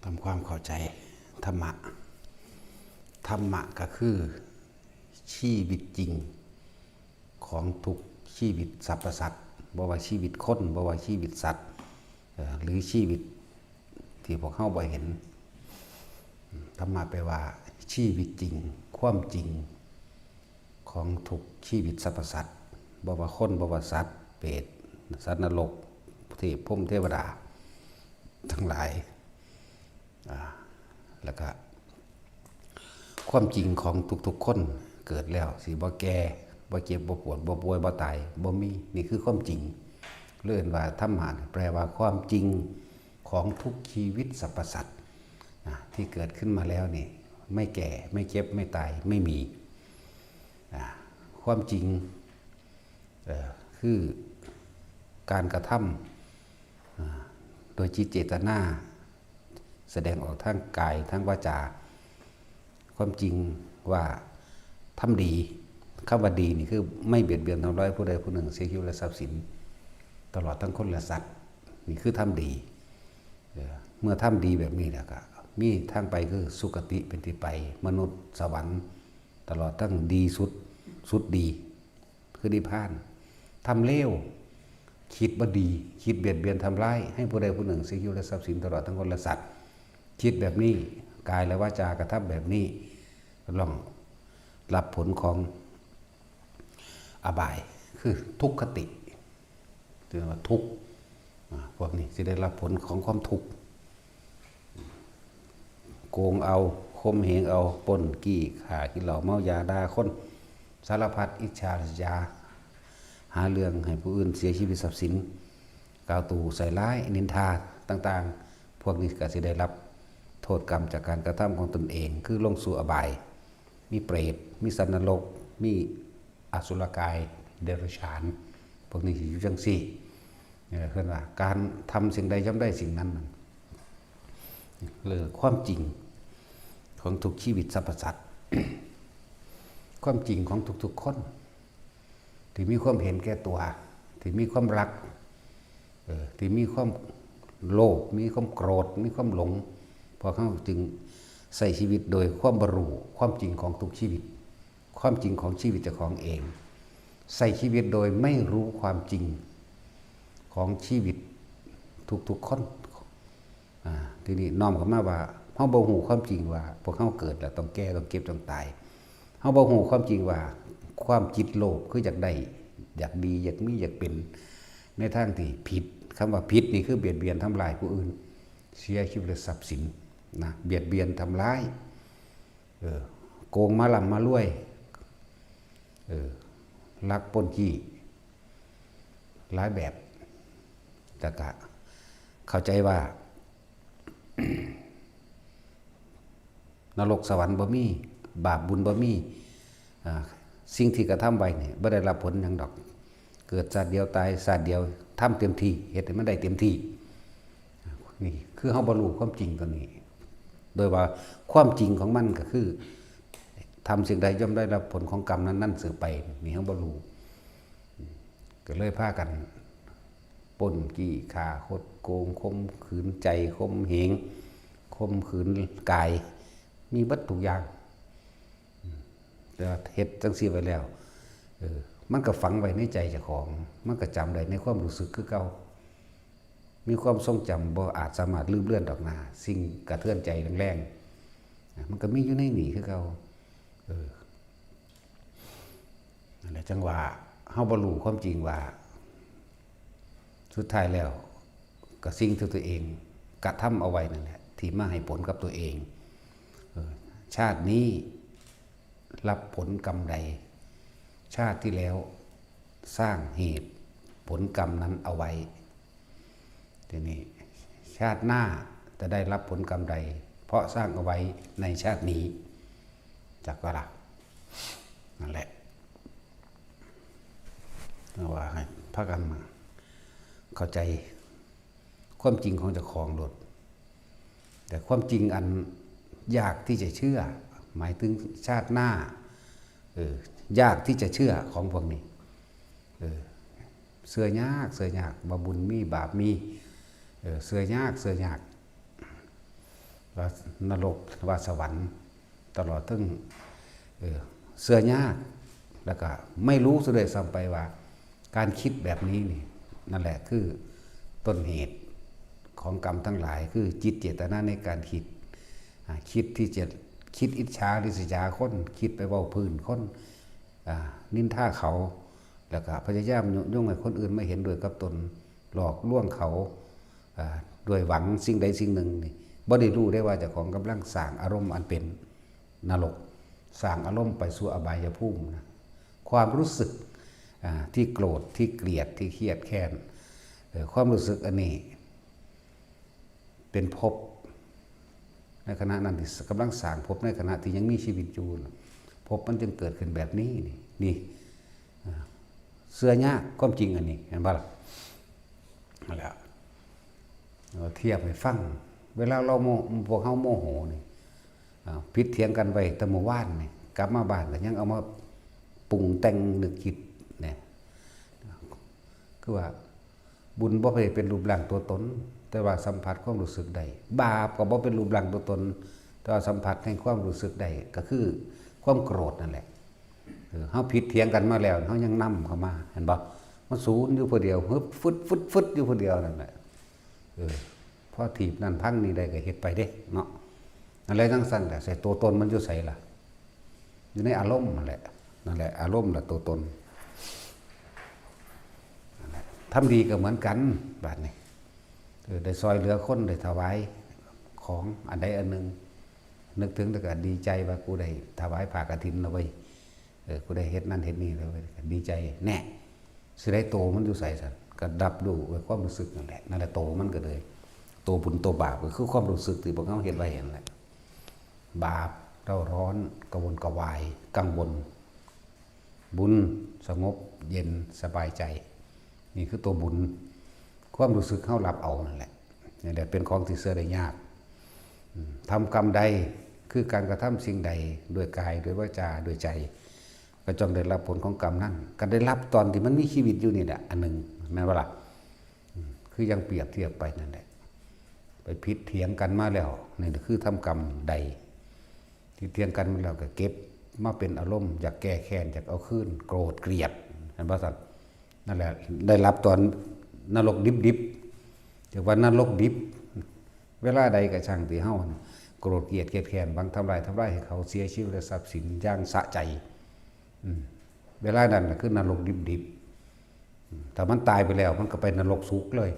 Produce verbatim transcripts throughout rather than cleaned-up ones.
ทำความเข้าใจธรรมะ ธรรมะก็คือชีวิตจริงของทุกชีวิตสรรพสัตว์ บ่ว่าชีวิตคน บ่ว่าชีวิตสัตว์ เอ่อ หรือชีวิตที่พวกเฮาบ่เห็น ธรรมะแปลว่าชีวิตจริง ความจริงของทุกชีวิตสรรพสัตว์ บ่ว่าคน บ่ว่าสัตว์ เปรต สัตว์นรก เทพ พรหม เทวดา ทั้งหลาย อ่า แล้วก็ ความจริงของทุกๆคนเกิดแล้วสิบ่แก่ บ่เจ็บ บ่ปวด บ่ป่วย บ่ตาย บ่มี นี่คือความจริง เรียกว่าธรรมะ แปลว่าความจริงของทุกชีวิตสรรพสัตว์ นะ ที่เกิดขึ้นมาแล้วนี่ ไม่แก่ ไม่เจ็บ ไม่ตาย ไม่มี อ่า ความจริง เอ่อ คือการกระทำ อ่า โดยจิตเจตนา แสดงออกทางกาย ทางวาจา ความจริงว่าทำดี คำว่าดีนี่คือไม่เบียดเบียนทำร้ายผู้ใดผู้หนึ่ง เสียชีวิตและทรัพย์สิน ตลอดทั้งคนและสัตว์ นี่คือทำดี เอ่อ เมื่อทำดีแบบนี้แล้วก็มีทางไปคือสุคติเป็นที่ไป มนุษย์ สวรรค์ ตลอดทั้งดีสุด สุดดี คือนิพพาน ทำเลว คิดบ่ดี คิดเบียดเบียนทำร้าย ให้ผู้ใดผู้หนึ่ง เสียชีวิตและทรัพย์สิน ตลอดทั้งคนและสัตว์ คิดแบบนี้ กายและวาจากระทำแบบนี้ ล่วงรับผลของอบาย คือทุกขติ เรียกว่าทุกข์ อ่า พวกนี้สิได้รับผลของความทุกข์ โกงเอา ข่มเหงเอา ปล้น กี้ ฆ่า กินเหล้า เมายา ด่าคน สารพัด อิจฉาริษยา หาเรื่องให้ผู้อื่นเสียชีวิตทรัพย์สิน กล่าวตู่ใส่ร้าย นินทาต่างๆ พวกนี้ก็สิได้รับโทษกรรมจากการกระทำของตนเอง คือลงสู่อบาย มีเปรต มีสัตว์นรก มีอสุรกาย เดรัจฉาน พวกนี้สิอยู่จังซี่ เออ เพิ่นว่าการทำสิ่งใดย่อมได้สิ่งนั้น นั่น เรื่องความจริงของทุกชีวิตสรรพสัตว์ ความจริงของทุกๆคน ที่มีความเห็นแก่ตัว ที่มีความรัก เอ่อ ที่มีความโลภ มีความโกรธ มีความหลง พวกเขาจึงใช้ชีวิตโดยความบ่รู้ความจริงของทุกชีวิต ความจริงของชีวิตเจ้าของเอง ใช้ชีวิตโดยไม่รู้ความจริงของชีวิตทุกๆคน อ่า ทีนี้น้อมเข้ามาว่า เฮาบ่ฮู้ความจริงว่าพวกเฮาเกิดแล้วต้องแก่ ต้องเจ็บ ต้องตาย เฮาบ่ฮู้ความจริงว่าความจิตโลภคืออยากได้ อยากดี อยากมี อยากเป็น ในทางที่ผิด คำว่าผิดนี่คือเบียดเบียนทำลายผู้อื่น เสียชีวิตและทรัพย์สินนะ เบียดเบียนทำลาย เออ โกงมาร่ำมารวย เออ ลักปล้นจี้ หลายแบบ แต่ก็เข้าใจว่า นรกสวรรค์บ่มี บาปบุญบ่มี อ่า สิ่งที่กระทำไว้นี่บ่ได้รับผลหยังดอก เกิดชาติเดียวตายชาติเดียว ทำเต็มที่ เฮ็ดให้มันได้เต็มที่ นี่คือเฮาบ่รู้ความจริงตัวนี้ โดยว่าความจริงของมันก็คือ ทำสิ่งใดย่อมได้รับผลของกรรมนั้นๆ สืบไป นี่เฮาบ่รู้ ก็เลยพากัน ปล้น จี้ ฆ่า คดโกง ข่มขืนใจ ข่มเหง ข่มขืนกาย มีเบิดทุกอย่าง แต่ว่าเฮ็ดจั่งซี้ไว้แล้ว เออ มันก็ฝังไว้ในใจเจ้าของ มันก็จำได้ในความรู้สึกคือเก่า มีความทรงจำบ่อาจสามารถลืมเลือนดอกนา สิ่งกระเทือนใจแรงๆ นะ มันก็มีอยู่ในนี่คือเก่า เออ นั่นแหละ จั่งว่าเฮาบ่รู้ความจริงว่า สุดท้ายแล้ว ก็สิ่งที่ตัวเองกระทำเอาไว้นั่นแหละ ที่มาให้ผลกับตัวเอง เออ ชาตินี้รับผลกรรมใด ชาติที่แล้วสร้างเหตุผลกรรมนั้นเอาไว้ ทีนี้ชาติหน้าจะได้รับผลกรรมใด เพราะสร้างเอาไว้ในชาตินี้ จักว่าล่ะ นั่นแหละ เอาว่าให้พากันเข้าใจความจริงของเจ้าของโลด แต่ความจริงอันยากที่จะเชื่อ หมายถึงชาติหน้า เออ ยากที่จะเชื่อของพวกนี้ เออ เชื่อยาก เชื่อยาก ว่าบุญมี บาปมี เออ เชื่อยาก เชื่อยาก ว่านรก ว่าสวรรค์ ตลอดถึง เอ่อ เชื่อยาก แล้วก็ไม่รู้ซะด้วยซ้ำไปว่า การคิดแบบนี้นี่ นั่นแหละคือต้นเหตุของกรรมทั้งหลาย คือจิตเจตนาในการคิด อ่า คิดที่จะ คิดอิจฉาริษยาคน คิดไปเว้าพื้นคน อ่า นินทาเขา แล้วก็พยายามยุยงให้คนอื่นมาเห็นด้วยกับตน หลอกลวงเขา อ่า ด้วยหวังสิ่งใดสิ่งหนึ่งนี่ บ่ได้รู้ได้ว่าเจ้าของกำลังสร้างอารมณ์อันเป็นนรก สร้างอารมณ์ไปสู่อบายภูมินะ ความรู้สึก อ่า ที่โกรธ ที่เกลียด ที่เครียดแค้น เอ่อ ความรู้สึกอันนี้ เป็นภพ ในขณะนั้นที่กำลังสร้างภพในขณะที่ยังมีชีวิตอยู่น่ะ ภพมันจึงเกิดขึ้นแบบนี้นี่ นี่ อ่า เชื่อยากความจริงอันนี้ เห็นบ่ล่ะ? นั่นแหละ เอาเทียบให้ฟัง เวลาเราโม พวกเฮาโมโหนี่ อ่า ผิดเถียงกันไว้แต่เมื่อวานนี่ กลับมาบ้านก็ยังเอามาปรุงแต่งนึกคิดเนี่ย คือว่า บุญบ่ได้เป็นรูปร่างตัวตน แต่ว่าสัมผัสความรู้สึกได้ บาปก็บ่เป็นรูปร่างตัวตน แต่ว่าสัมผัสแห่งความรู้สึกได้ ก็คือความโกรธนั่นแหละ เออ เฮาผิดเถียงกันมาแล้ว เฮายังนำเข้ามา เห็นบ่? มันสูนอยู่ผู้เดียว ฮึบ ฟึด ฟึด ฟึด อยู่ผู้เดียวนั่นแหละ เออ พอถีบนั่นพังนี่ได้ก็เฮ็ดไปเด้ เนาะ อะไรจั่งซั่นแหละ ใส่ตัวตนมันอยู่ไสล่ะ? อยู่ในอารมณ์นั่นแหละ นั่นแหละ อารมณ์แหละตัวตน นั่นแหละ ทำดีก็เหมือนกัน บาดนี้ เออ ได้ซอยเหลือคน ได้ถวายของอันใดอันหนึ่ง นึกถึงแล้วก็ดีใจว่ากูได้ถวายผ้ากฐินแล้วเว้ย เออ กูได้เฮ็ดนั่นเฮ็ดนี่แล้วเว้ย ก็ดีใจ แน่ สิได้โตมันอยู่ไสซั่น ก็รับรู้ไว้ความรู้สึกนั่นแหละ นั่นแหละโตมันก็เลย โตบุญโตบาปก็คือความรู้สึกที่พวกเฮาเฮ็ดไว้นั่นแหละ บาป เร่าร้อน กระวนกระวาย กังวล บุญ สงบ เย็น สบายใจ นี่คือตัวบุญ ความรู้สึกเฮารับเอานั่นแหละ นี่แหละเป็นของที่เชื่อได้ยาก อืม ทำกรรมใด คือการกระทำสิ่งใด ด้วยกาย ด้วยวาจา ด้วยใจ ก็จงได้รับผลของกรรมนั้น ก็ได้รับตอนที่มันมีชีวิตอยู่นี่แหละ อันหนึ่ง แม่นบ่ล่ะ? อืม คือยังเปรียบเทียบไปนั่นแหละ ไปผิดเถียงกันมาแล้ว นี่คือทำกรรมใด ที่เถียงกันมาแล้วก็เก็บมาเป็นอารมณ์ อยากแก้แค้น อยากเอาคืน โกรธ เกลียด เห็นบ่ซั่น? นั่นแหละ ได้รับตอนนรกดิบๆ เรียกว่านรกดิบ เวลาใดก็ช่างที่เฮาโกรธ เกลียด เครียดแค้น หวังทำลาย ทำลายให้เขาเสียชีวิตและทรัพย์สินอย่างสะใจ อืม เวลานั้นน่ะคือนรกดิบๆ อืม ถ้ามันตายไปแล้ว มันก็ไปนรกสุคติเลย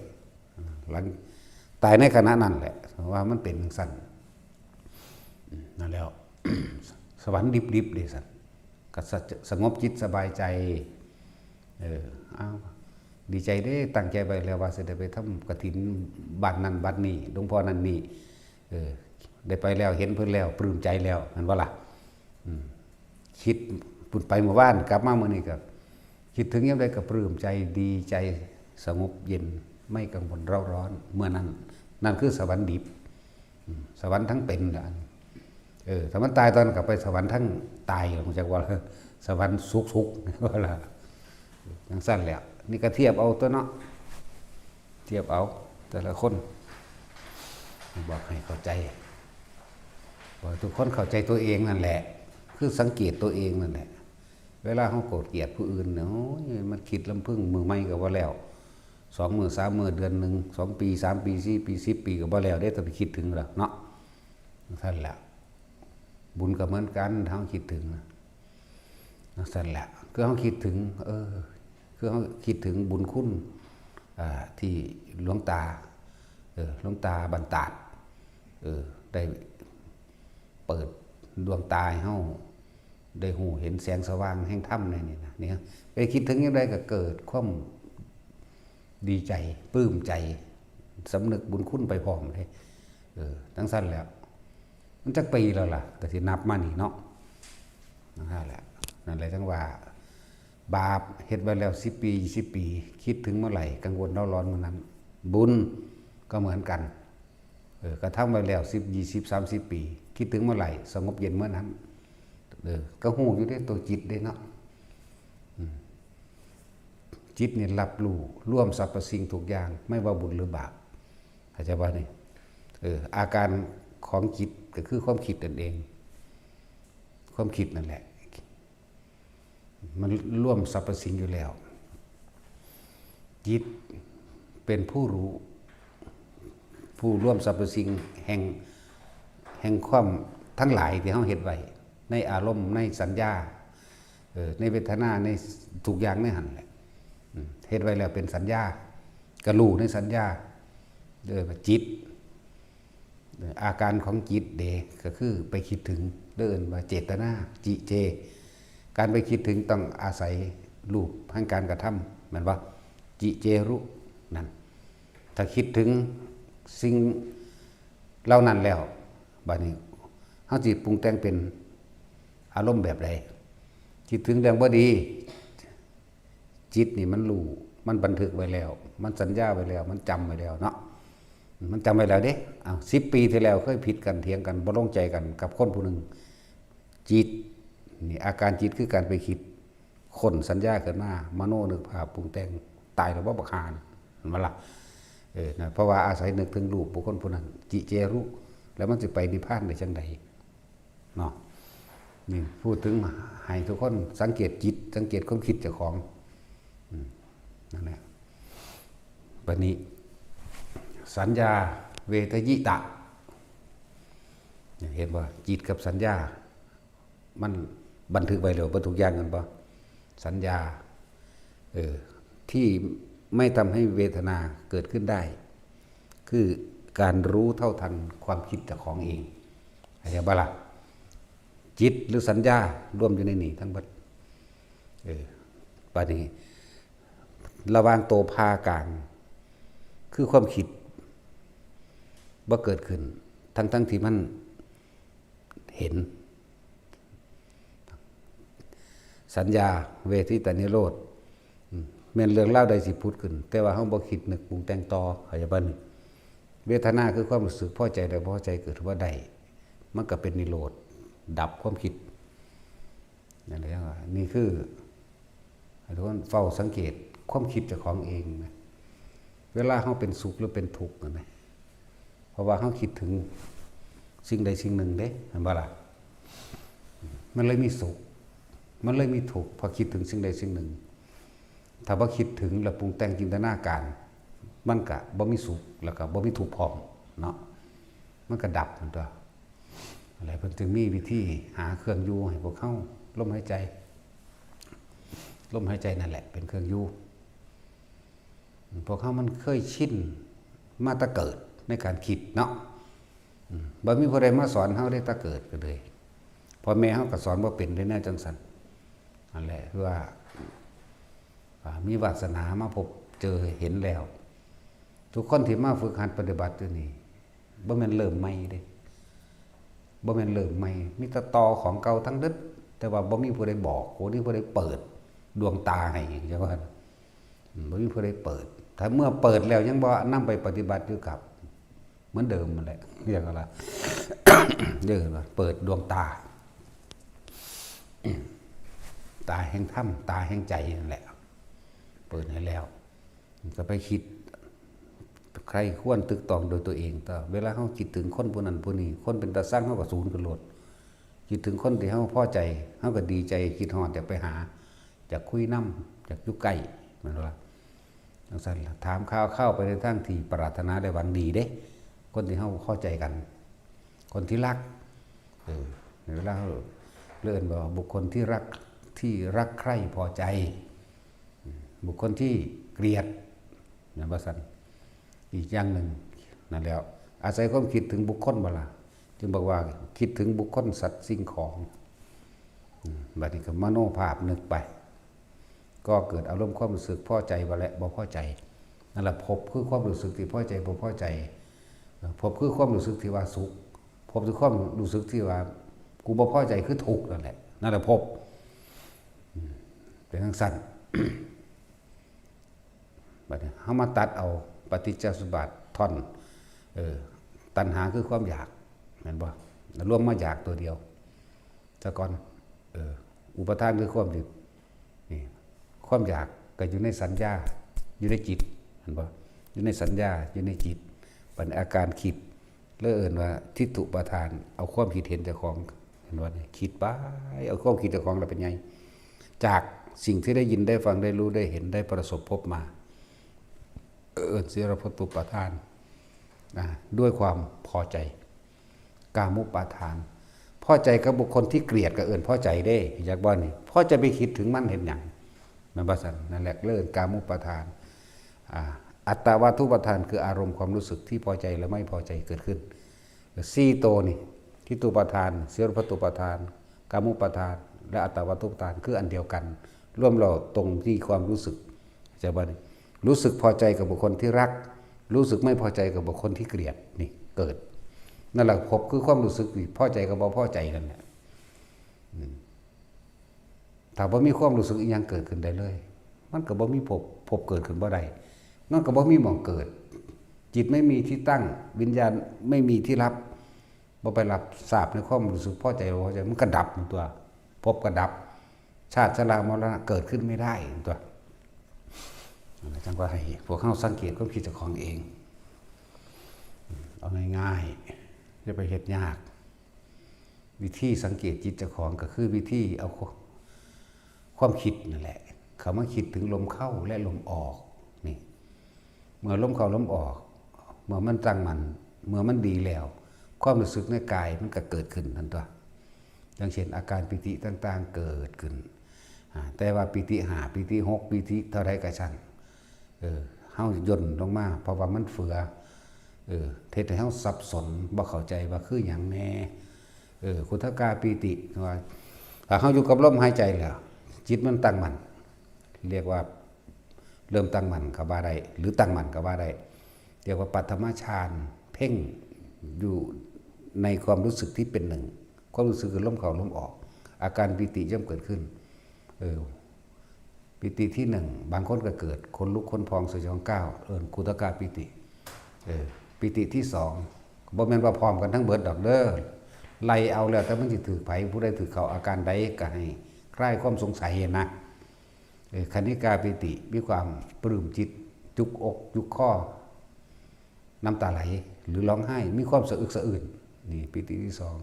อืม หลัง ตายในขณะนั้นแหละ ว่ามันเป็นจั่งซั้น อืม นั่นแล้ว สวรรค์ดิบๆ เด้ซั่น ก็สะ สงบจิตสบายใจ เออ อ้าว ดีใจเด้ ตั้งใจไว้แล้วว่าสิได้ไปทำกฐินบ้านนั้นบ้านนี้ หลวงพ่อนั่นนี่ เออ ได้ไปแล้ว เห็นเพิ่นแล้ว ปลื้มใจแล้ว แม่นบ่ล่ะ? อืม คิด ไปเมื่อวาน กลับมามื้อนี้ก็ คิดถึงยามใดก็ปลื้มใจ ดีใจ สงบเย็น ไม่กังวลเร่าร้อน เมื่อนั้น นั่นคือสวรรค์ดิบ อืม สวรรค์ทั้งเป็นล่ะ เออ ถ้ามันตายตอนนั้นก็ไปสวรรค์ทั้งตาย ฮู้จักบ่ล่ะ สวรรค์สุคติๆ ว่าล่ะ จั่งซั้นแหละ นี่ก็เทียบเอาตั๊วเนาะ เทียบเอาแต่ละคน บอกให้เข้าใจ บอกให้ทุกคนเข้าใจตัวเองนั่นแหละ คือสังเกตตัวเองนั่นแหละ เวลาเฮาโกรธเกลียดผู้อื่นเนี่ย โอ้ย มันคิดลำพึง มื้อใหม่ก็บ่แล้ว สองมื้อ สามมื้อ เดือนหนึ่ง สองปี สามปี สี่ปี สิบปีก็บ่แล้วเด้ ถ้าไปคิดถึงล่ะเนาะ จั่งซั้นแหละ บุญก็เหมือนกัน ถ้าเฮาคิดถึงนะ จั่งซั้นแหละ คือเฮาคิดถึง เออ คือเฮาคิดถึงบุญคุณ อ่า ที่หลวงตา เออ หลวงตาบ้านตาด เออ ได้เปิดดวงตาให้เฮา ได้ฮู้เห็นแสงสว่างแห่งธรรมในนี่นะ นี่ ไปคิดถึงยามใดก็เกิดความดีใจ ปลื้มใจ สำนึกบุญคุณไปพร้อมเลย เออ จั่งซั้นแหละ มันจักปีแล้วล่ะ ก็สินับมานี่เนาะ นั่นแหละ นั่นแหละจั่งว่า บาปเฮ็ดไว้แล้วสิบปี ยี่สิบปี คิดถึงเมื่อไหร่ กังวลเร่าร้อนเมื่อนั้น บุญก็เหมือนกัน เออ กระทำไว้แล้วสิบ ยี่สิบ สามสิบปี คิดถึงเมื่อไหร่ สงบเย็นเมื่อนั้น เออ ก็ฮู้อยู่เด้ ตัวจิตเด้เนาะ อืม จิตนี่รับรู้รวมสรรพสิ่งทุกอย่าง ไม่ว่าบุญหรือบาป เข้าใจบ่นี่? เออ อาการ ของจิตก็คือความคิดนั่นเอง ความคิดนั่นแหละ มันรวมสรรพสิ่งอยู่แล้ว จิตเป็นผู้รู้ ผู้รวมสรรพสิ่งแห่ง แห่งความทั้งหลายที่เฮาเฮ็ดไว้ ในอารมณ์ ในสัญญา เออ ในเวทนา ในทุกอย่างในหั่นแหละ อืม เฮ็ดไว้แล้วเป็นสัญญา ก็รู้ในสัญญา เออ จิต อาการของจิตเด้ ก็คือไปคิดถึง เรียกว่าเจตนา จิเจ การไปคิดถึงต้องอาศัยรูปแห่งการกระทำ แม่นบ่ จิเจรุ นั่น ถ้าคิดถึงสิ่งเหล่านั้นแล้ว บัดนี้เฮาสิปรุงแต่งเป็นอารมณ์แบบใด คิดถึงเรื่องบ่ดี จิตนี่มันรู้ มันบันทึกไว้แล้ว มันสัญญาไว้แล้ว มันจำไว้แล้วเนาะ มันจำไว้แล้วเด้ อ้าว สิบปีที่แล้วเคยผิดกัน เถียงกัน บ่ลงใจกันกับคนผู้หนึ่ง จิต นี่อาการจิตคือการไปคิด ค้นสัญญาขึ้นมา มโนนึกภาพปรุงแต่ง ตายแล้วบ่บักห่านี่ เห็นบ่ล่ะ เออ นะ เพราะว่าอาศัยนึกถึงรูปบุคคลผู้นั้น จิเจรุ แล้วมันสิไปนิพพานได้จั่งใด เนาะ นี่พูดถึงให้ทุกคนสังเกตจิต สังเกตความคิดเจ้าของ อืม นั่นแหละ บัดนี้ สัญญาเวทยิตะ เห็นบ่ จิตกับสัญญา มันบันทึกไว้แล้วเบิดทุกอย่าง แม่นบ่ สัญญา เออ ที่ไม่ทำให้เวทนาเกิดขึ้นได้ คือการรู้เท่าทันความคิดเจ้าของเอง เข้าใจบ่ล่ะ จิตหรือสัญญารวมอยู่ในนี่ทั้งหมด เออ บัดนี้ ระหว่างตัวพากลาง คือความคิด บ่เกิดขึ้น ทั้งๆที่มันเห็น สัญญาเวทิตานิโรธ อืม แม่นเรื่องราวใดสิผุดขึ้น แต่ว่าเฮาบ่คิดนึกปรุงแต่งต่อ เข้าใจบ่นี่ เวทนาคือความรู้สึกพอใจและบ่พอใจ เกิดว่าได้ มันก็เป็นนิโรธ ดับความคิด นั่นแหละว่า นี่คือ ให้ทุกคนเฝ้าสังเกตความคิดเจ้าของเองนะ เวลาเฮาเป็นสุขหรือเป็นทุกข์นั่นนะ เพราะว่าเฮาคิดถึงสิ่งใดสิ่งหนึ่งเด้ เห็นบ่ล่ะ มันเลยมีสุข มันเลยมีทุกข์ เพราะคิดถึงสิ่งใดสิ่งหนึ่ง ถ้าบ่คิดถึงแล้วปรุงแต่งจินตนาการ มันก็บ่มีสุข แล้วก็บ่มีทุกข์พร้อมเนาะ มันก็ดับนั่นตัว อะไร เพิ่นจึงมีวิธีหาเครื่องอยู่ให้พวกเฮา ลมหายใจ ลมหายใจนั่นแหละเป็นเครื่องอยู่ พวกเฮามันเคยชินมาแต่เกิดในการคิดเนาะ อืม บ่มีผู้ใดมาสอนเฮาได้แต่เกิดก็เลย พ่อแม่เฮาก็สอนบ่เป็นได้แนวจังซั่น นั่นแหละ คือว่า อ่า มีวาสนามาพบเจอเห็นแล้ว ทุกคนที่มาฝึกหัดปฏิบัติอยู่นี่ บ่แม่นเริ่มใหม่เด้ บ่แม่นเริ่มใหม่ มีแต่ต่อของเก่าทั้งเบิด แต่ว่าบ่มีผู้ใดบอก บ่มีผู้ใดเปิดดวงตาให้ จั่งว่า อืม บ่มีผู้ใดเปิด ถ้าเมื่อเปิดแล้วยังบ่นำไปปฏิบัติอยู่กับ เหมือนเดิมนั่นแหละ เรียกว่า เรียกว่าเปิดดวงตา ตาแห่งธรรม ตาแห่งใจนั่นแหละ เปิดให้แล้ว ก็ไปคิด ใคร่ครวญตึกตองโดยตัวเอง แต่เวลาเฮาคิดถึงคนผู้นั้นผู้นี้ คนเป็นตาซังเฮาก็สูนขึ้นโลด คิดถึงคนที่เฮาพอใจ เฮาก็ดีใจ คิดฮอด อยากไปหา อยากคุยนำ อยากอยู่ใกล้ แม่นบ่ล่ะ จังซั่นล่ะ ถามข่าวเข้าไปในทางที่ปรารถนาและหวังดีเด้ คนที่เฮาเข้าใจกัน คนที่รัก เออ ในเวลาเฮาเรียกว่าบุคคลที่รัก ที่รักใคร่พอใจ บุคคลที่เกลียด แม่นบ่ซั่น อีกอย่างหนึ่ง นั่นแหล้ว อาศัยความคิดถึงบุคคลบ่ล่ะ จึงบอกว่าคิดถึงบุคคลสัตว์สิ่งของ อืม บัดนี้ก็มโนภาพนึกไป ก็เกิดอารมณ์ความรู้สึกพอใจบ่และบ่พอใจ นั่นแหละ ภพคือความรู้สึกที่พอใจบ่พอใจ ภพคือความรู้สึกที่ว่าสุข ภพคือความรู้สึกที่ว่ากูบ่พอใจคือทุกข์นั่นแหละ นั่นแหละภพ อืม เป็นจังซั่น บัดนี้เฮามาตัดเอาปฏิจจสมบัติท่อน เออ ตัณหาคือความอยาก แม่นบ่ รวมมาอยากตัวเดียว ซะก่อน เออ อุปาทานคือความยึด นี่ ความอยากก็อยู่ในสัญญา อยู่ในจิต เห็นบ่ อยู่ในสัญญา อยู่ในจิต บัดนี้อาการคิด แล้วเอิ้นว่าทิฏฐุปาทาน เอาความคิดเห็นเจ้าของ เห็นบ่นี่ คิดไป เอาความคิดเจ้าของแล้วเป็นไง จากสิ่งที่ได้ยินได้ฟังได้รู้ได้เห็นได้ประสบพบมา เอิ้นสีลพัตตุปาทาน นะ ด้วยความพอใจ กามุปาทาน พอใจกับบุคคลที่เกลียดก็เอิ้นพอใจเด้ อยากบ่นี่ พอใจไปคิดถึงมันเฮ็ดหยัง แม่นบ่ซั่น นั่นแหละเอิ้นกามุปาทาน อ่า อัตตวัตถุปาทาน คืออารมณ์ความรู้สึกที่พอใจและไม่พอใจเกิดขึ้น สี่ตัวนี่ ทิฏฐุปาทาน สีลพัตตุปาทาน กามุปาทาน และอัตตวัตถุปาทาน คืออันเดียวกัน รวมแล้วตรงที่ความรู้สึก เข้าใจบ่นี่ รู้สึกพอใจกับบุคคลที่รัก รู้สึกไม่พอใจกับบุคคลที่เกลียด นี่เกิด นั่นแหละภพคือความรู้สึกที่พอใจกับบ่พอใจนั่นแหละ อืม ถ้าบ่มีความรู้สึกอีหยังเกิดขึ้นได้เลย มันก็บ่มีภพ ภพเกิดขึ้นบ่ได้ มันก็บ่มีหม่องเกิด จิตไม่มีที่ตั้ง วิญญาณไม่มีที่รับ บ่ไปรับทราบในความรู้สึกพอใจบ่พอใจ มันก็ดับมันตัว ภพก็ดับ ชาติชรามรณะเกิดขึ้นไม่ได้ตัว จังว่าให้พวกเฮาสังเกตความคิดเจ้าของเอง เอาง่ายๆ อย่าไปเฮ็ดยาก วิธีสังเกตจิตเจ้าของก็คือวิธีเอาความคิดนั่นแหละ เข้ามาคิดถึงลมเข้าและลมออก นี่ เมื่อลมเข้าลมออก เมื่อมันตั้งมั่น เมื่อมันดีแล้ว ความรู้สึกในกายมันก็เกิดขึ้นนั่นตัว อย่างเช่นอาการปีติต่างๆเกิดขึ้น อ่า แต่ว่าปีติห้า ปีติหก ปีติเท่าใดก็ช่าง เออ เฮาย่นลงมา เพราะว่ามันเฟือ เออ เฮ็ดให้เฮาสับสน บ่เข้าใจว่าคือหยังแน่ เออ ขุทกาปีติ ว่า ถ้าเฮาอยู่กับลมหายใจแล้ว จิตมันตั้งมั่น เรียกว่าเริ่มตั้งมั่นก็ว่าได้ หรือตั้งมั่นก็ว่าได้ เรียกว่าปัทมฌาน เพ่งอยู่ในความรู้สึกที่เป็นหนึ่ง ความรู้สึกคือลมเข้าลมออก อาการปีติย่อมเกิดขึ้น เออ ปีติที่หนึ่ง บางคนก็เกิดขนลุกขนพองสยองก้าว เอิ้นขุทกาปีติ เออ ปีติที่สอง บ่แม่นว่าพร้อมกันทั้งเบิดดอกเด้อ ไล่เอาแล้วแต่มันสิถืกไผ ผู้ใดถืกเข้าอาการใดก็ให้คลายความสงสัยนะ เออ คณิกาปีติ มีความปลื้มจิต จุกอก จุกคอ น้ำตาไหล หรือร้องไห้ มีความสะอึกสะอื้น นี่ปีติที่สอง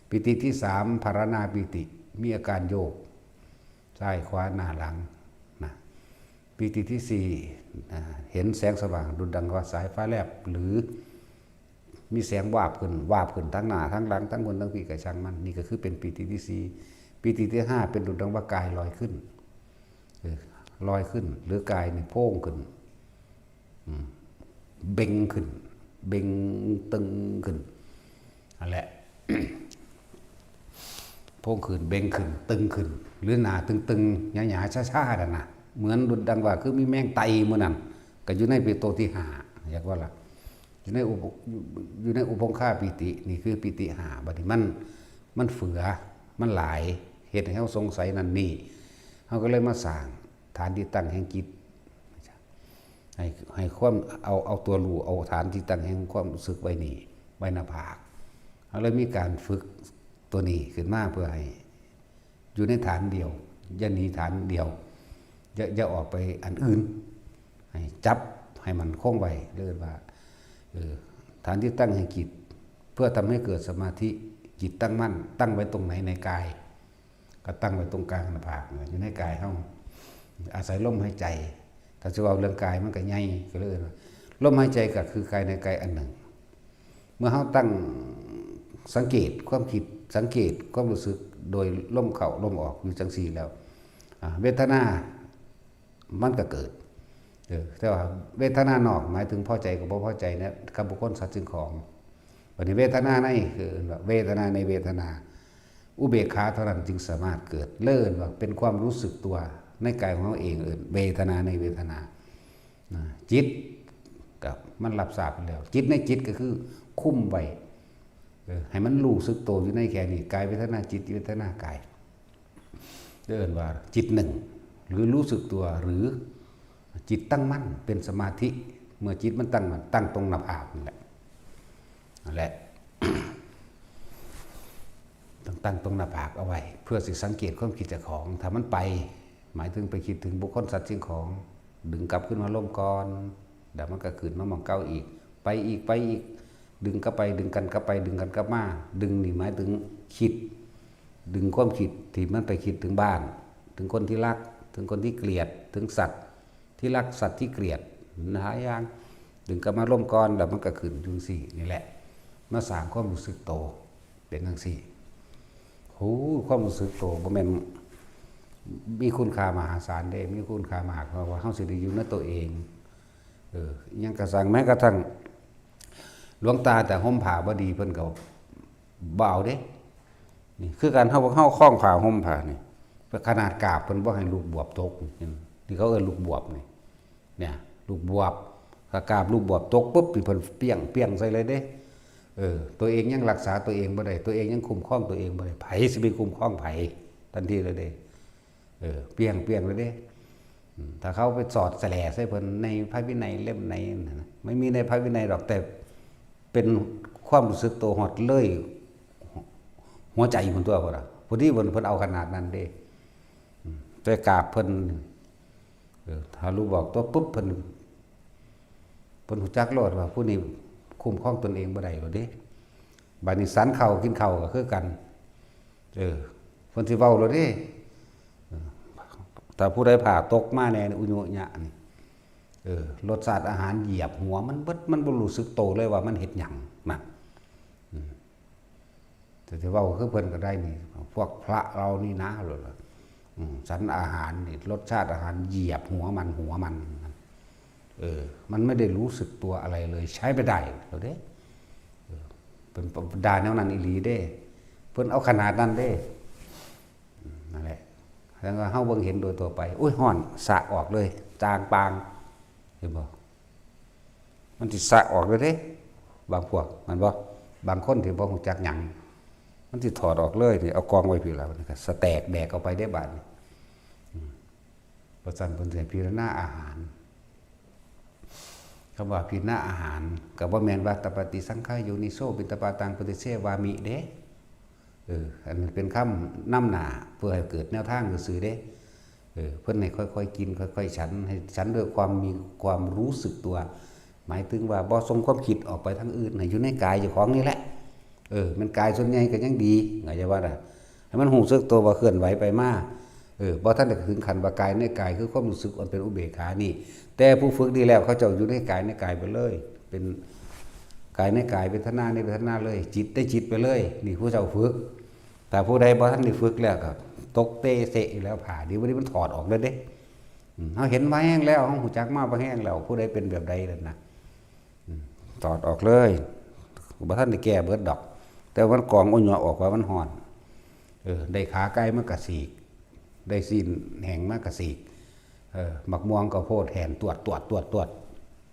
ปีติที่สาม ภารณาปีติ มีอาการโยก ซ้ายขวาหน้าหลัง นะ ปีติที่สี่ นะ เห็นแสงสว่างดุจดังว่าสายฟ้าแลบ หรือมีแสงวาบขึ้น วาบขึ้นทั้งหน้าทั้งหลังทั้งบนทั้งพี้ก็ช่างมัน นี่ก็คือเป็นปีติที่สี่ ปีติที่ห้า เป็นดุจดังว่ากายลอยขึ้น เออ ลอยขึ้น หรือกายนี่โพ่งขึ้น อืม เบ่งขึ้น เบ่งตึงขึ้น นั่นแหละ โพ่งขึ้น เบ่งขึ้น ตึงขึ้น หรือหน้าตึงๆ หยาๆ ชาๆ นั่นน่ะ เหมือนดุจดังว่าคือมีแมงไต่มื้อนั้น ก็อยู่ในปีติที่ห้า อยากว่าล่ะ อยู่ในอุป- อยู่ในอุปงคาปีติ นี่คือปีติห้า บัดนี้มัน มันเฟือ มันหลาย เฮ็ดให้เฮาสงสัยนั่นนี่ เฮาก็เลยมาสร้างฐานที่ตั้งแห่งจิต ให้- ให้ความ- เอา- เอาตัวรู้ เอาฐานที่ตั้งแห่งความรู้สึกไว้นี่ ไว้หน้าผาก เฮาเลยมีการฝึกตัวนี้ขึ้นมาเพื่อให้อยู่ในฐานเดียว อย่าหนีฐานเดียว อย่า- อย่าออกไปอันอื่น ให้จับให้มั่นคงไว้ เรียกว่า เออ ฐานที่ตั้งแห่งจิต เพื่อทำให้เกิดสมาธิ จิตตั้งมั่น ตั้งไว้ตรงไหนในกาย ก็ตั้งไว้ตรงกลางหน้าผากเนี่ย อยู่ในกายเฮา อาศัยลมหายใจ ถ้าจะเอาเรื่องกายมันก็ใหญ่ ก็เลยว่า ลมหายใจก็คือกายในกายอันหนึ่ง เมื่อเฮาตั้งสังเกตความคิด สังเกตความรู้สึก โดยลมเข้าลมออกอยู่จังซี่แล้ว อ่า เวทนามันก็เกิด เออ แต่ว่าเวทนานอกหมายถึงพอใจกับบ่พอใจเนี่ย กับบุคคลสัตว์สิ่งของ บัดนี้เวทนาใน คือเวทนาในเวทนา อุเบกขาเท่านั้นจึงสามารถเกิด เอิ้นว่าเป็นความรู้สึกตัวในกายของเฮาเอง เอิ้นเวทนาในเวทนา นะ จิตก็มันรับทราบแล้ว จิตในจิตก็คือคุมไว้ เออ ให้มันรู้สึกตัวอยู่ในแค่นี้ กายเวทนาจิต จิตเวทนากาย เอิ้นว่าจิตหนึ่ง หรือรู้สึกตัว หรือจิตตั้งมั่นเป็นสมาธิ เมื่อจิตมันตั้งมั่น ตั้งตรงหน้าผากนั่นแหละ นั่นแหละ ต้องตั้งตรงหน้าผากเอาไว้ เพื่อสิสังเกตความคิดเจ้าของ ถ้ามันไป หมายถึงไปคิดถึงบุคคลสัตว์สิ่งของ ดึงกลับขึ้นมาลมก่อน แล้วมันก็ขึ้นมาหม่องเก่าอีก ไปอีก ไปอีก ดึงกลับไป ดึงกันกลับไป ดึงกันกลับมา ดึงนี่หมายถึงคิด ดึงความคิดที่มันไปคิดถึงบ้าน ถึงคนที่รัก ถึงคนที่เกลียด ถึงสัตว์ที่รัก สัตว์ที่เกลียด หลายอย่าง ดึงกลับมาร่วมก่อน แล้วมันก็ขึ้นจังซี่นี่แหละ มาสร้างความรู้สึกโต เป็นจังซี่ โห ความรู้สึกโตบ่แม่นมีคุณค่ามหาศาลเด้ มีคุณค่ามาก เพราะว่าเฮาสิได้อยู่ในตัวเอง เออ อิหยังก็ซ่าง แม้กระทั่ง หลวงตาแต่ห่มผ้าบ่ดี เพิ่นก็บ่เอาเด้ นี่คือการเฮา เฮาคล้องผ้าห่มผ้านี่ ขนาดกราบเพิ่นบ่ให้ลูกบวบตก นี่ ที่เขาเอิ้นลูกบวบนี่ เนี่ย ลูกบวบ ถ้ากราบลูกบวบตกปุ๊บ นี่เพิ่นเปี้ยง เปี้ยงใส่เลยเด้ เออ ตัวเองยังรักษาตัวเองบ่ได้ ตัวเองยังคุ้มครองตัวเองบ่ได้ ไผสิไปคุ้มครองไผ ทันทีเลยเด้ เออ เปี้ยง เปี้ยงเลยเด้ อืม ถ้าเขาไปสอดแสลใส่เพิ่นในพระวินัยเล่มไหนนั่นน่ะ ไม่มีในพระวินัยหรอก แต่เป็นความรู้สึกโตฮอดเลย หัวใจเพิ่นตัวพุ่นน่ะ พอดีเพิ่น เพิ่นเอาขนาดนั้นเด้ อืม แต่กราบเพิ่น เออ ถ้าลูกบวบตกปุ๊บ เพิ่น เพิ่นรู้จักโลดว่าผู้นี้คุ้มครองตนเองบ่ได้โลดเด้ บัดนี้ฉันข้าวกินข้าวก็คือกัน เออ เพิ่นสิเว้าโลดเด้ เออ ถ้าผู้ใดผ้าตกมาแน่นี่ อุญุญะนี่ เออ รสชาติอาหารเหยียบหัวมันเบิด มันบ่รู้สึกโตเลยว่ามันเฮ็ดหยัง นั่น อืม แต่สิเว้าคือเพิ่นก็ได้นี่ พวกพระเรานี่นะ โลดล่ะ อืม ฉันอาหารนี่ รสชาติอาหารเหยียบหัวมัน หัวมัน เออ มันไม่ได้รู้สึกตัวอะไรเลย ใช้ไม่ได้โลดเด้ เออ เป็นด่าแนวนั้นอีหลีเด้ เพิ่นเอาขนาดนั้นเด้ อืม นั่นแหละ แล้วก็เฮาเบิ่งเห็นโดยทั่วไป โอ้ย ฮ้อน สะออกเลย จางปาง เห็นบ่ มันสิสะออกเลยเด้ บางพวก แม่นบ่ บางคนที่บ่รู้จักหยัง มันสิถอดออกเลยนี่ เอากองไว้พี้แล้ว มันก็สะแตกแดกออกไปได้บาดนี้ อืม เพราะฉะนั้นเพิ่นสิให้พิจารณาอาหาร คำว่าพิจารณาอาหาร ก็บ่แม่นว่า ตปปาติสังขาโยนิโส ปิณฑปาตัง ปฏิเสวามิ เด้ เออ อันนั้นเป็นคำนำหน้า เพื่อให้เกิดแนวทางซื่อๆเด้ เออ เพิ่นให้ค่อยๆกิน ค่อยๆฉัน ให้ฉันด้วยความมีความรู้สึกตัว หมายถึงว่าบ่ส่งความคิดออกไปทางอื่น ให้อยู่ในกายเจ้าของนี่แหละ เออ มันกายส่วนใหญ่ก็ยังดี เข้าใจว่าล่ะ ให้มันรู้สึกตัวว่าเคลื่อนไหวไปมา เออ บ่ทันได้ถึงขั้นว่ากายในกาย คือความรู้สึกอันเป็นอุเบกขานี่ แต่ผู้ฝึกดีแล้วเขาเจ้าอยู่ในกายในกายไปเลย เป็นกายในกาย เวทนาในเวทนาเลย จิตในจิตไปเลย นี่ผู้เจ้าฝึก แต่ผู้ใดบ่ทันได้ฝึกแล้วก็ตกเตเสะอยู่แล้ว ผ้านี่วันนี้มันถอดออกเลยเด้ อืม เฮาเห็นมาแฮงแล้ว เฮารู้จักมาบ่แฮงแล้ว ผู้ใดเป็นแบบใดนั่นนะ อืม ถอดออกเลย บ่ทันได้แก้เบิดดอก แต่ว่ามันกองอุญะออกว่ามันฮ้อน เออ ได้ขาไก่มากะสีก ได้ซี้นแห้งมากะสีก เออ บักม่วงข้าวโพดแห้งตวด ตวด ตวด ตวด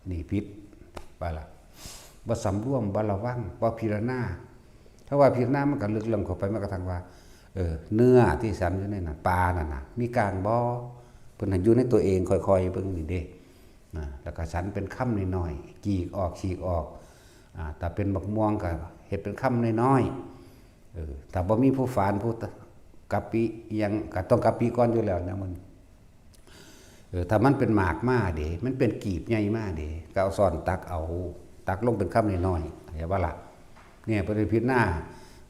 นี่ผิดไปละ บ่สำรวม บ่ระวัง บ่พิจารณา ถ้าว่าพิจารณามันก็ลึกลงเข้าไป มันก็ทั้งว่า เออ เนื้อที่ฉันอยู่ในนั้น ปลานั่นน่ะ มีกลางบ่ เพิ่นให้อยู่ในตัวเอง ค่อยๆเบิ่งนี่เด้ นะ แล้วก็ฉันเป็นคำน้อยๆ จีกออก ฉีกออก อ่า ถ้าเป็นบักม่วงก็เฮ็ดเป็นคำน้อยๆ เออ ถ้าบ่มีผู้ฝาน ผู้กะปิอิหยัง ก็ต้องกะปิก่อนอยู่แล้วนะมัน เออ ถ้ามันเป็นหมากมาเด้ มันเป็นกีบใหญ่มาเด้ ก็เอาซ้อนตักเอา ตักลงเป็นคำน้อยๆ เข้าใจบ่ล่ะ เนี่ย เพิ่นพิจารณา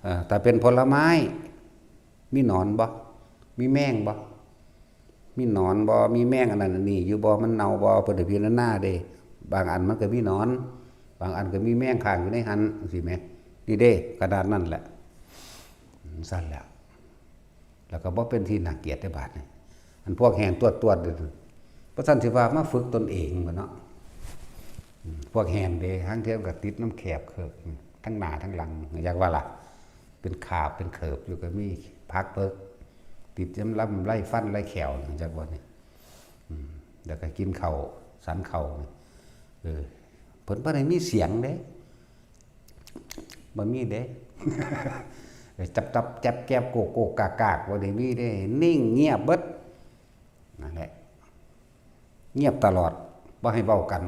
เอ่อ ถ้าเป็นผลไม้ มีหนอนบ่ มีแมงบ่ มีหนอนบ่ มีแมงอันนั้นอันนี้อยู่บ่ มันเน่าบ่ เพิ่นให้พิจารณาเด้ บางอันมันก็มีหนอน บางอันก็มีแมงค้างอยู่ในหั้น จั่งซี้แหม นี่เด้ ขนาดนั้นแหละ อืม ซั่นแหละ แล้วก็บ่เป็นที่น่าเกลียดได้บาดนี่ อันพวกแห้งตวดๆนี่ เพราะฉะนั้นสิว่ามาฝึกตนเองบ่เนาะ อืม พวกแห้งเด้ ทั้งเที่ยงก็ติดน้ำแคบเคิก ทั้งหน้าทั้งหลัง อยากว่าล่ะ เป็นขาบเป็นเขิบอยู่ก็มี ผักเผิก ติดจำลำไรฟันไรแข้ว จักบ่นี่ อืม แล้วก็กินข้าว สันข้าวนี่ เออ เพิ่นบ่ได้มีเสียงเด้ บ่มีเด้ จับจับแจ๊บแจ๊บโกกโกกกากกาก บ่ได้มีเด้ นิ่งเงียบเบิด นั่นแหละ เงียบตลอด บ่ให้เว้ากัน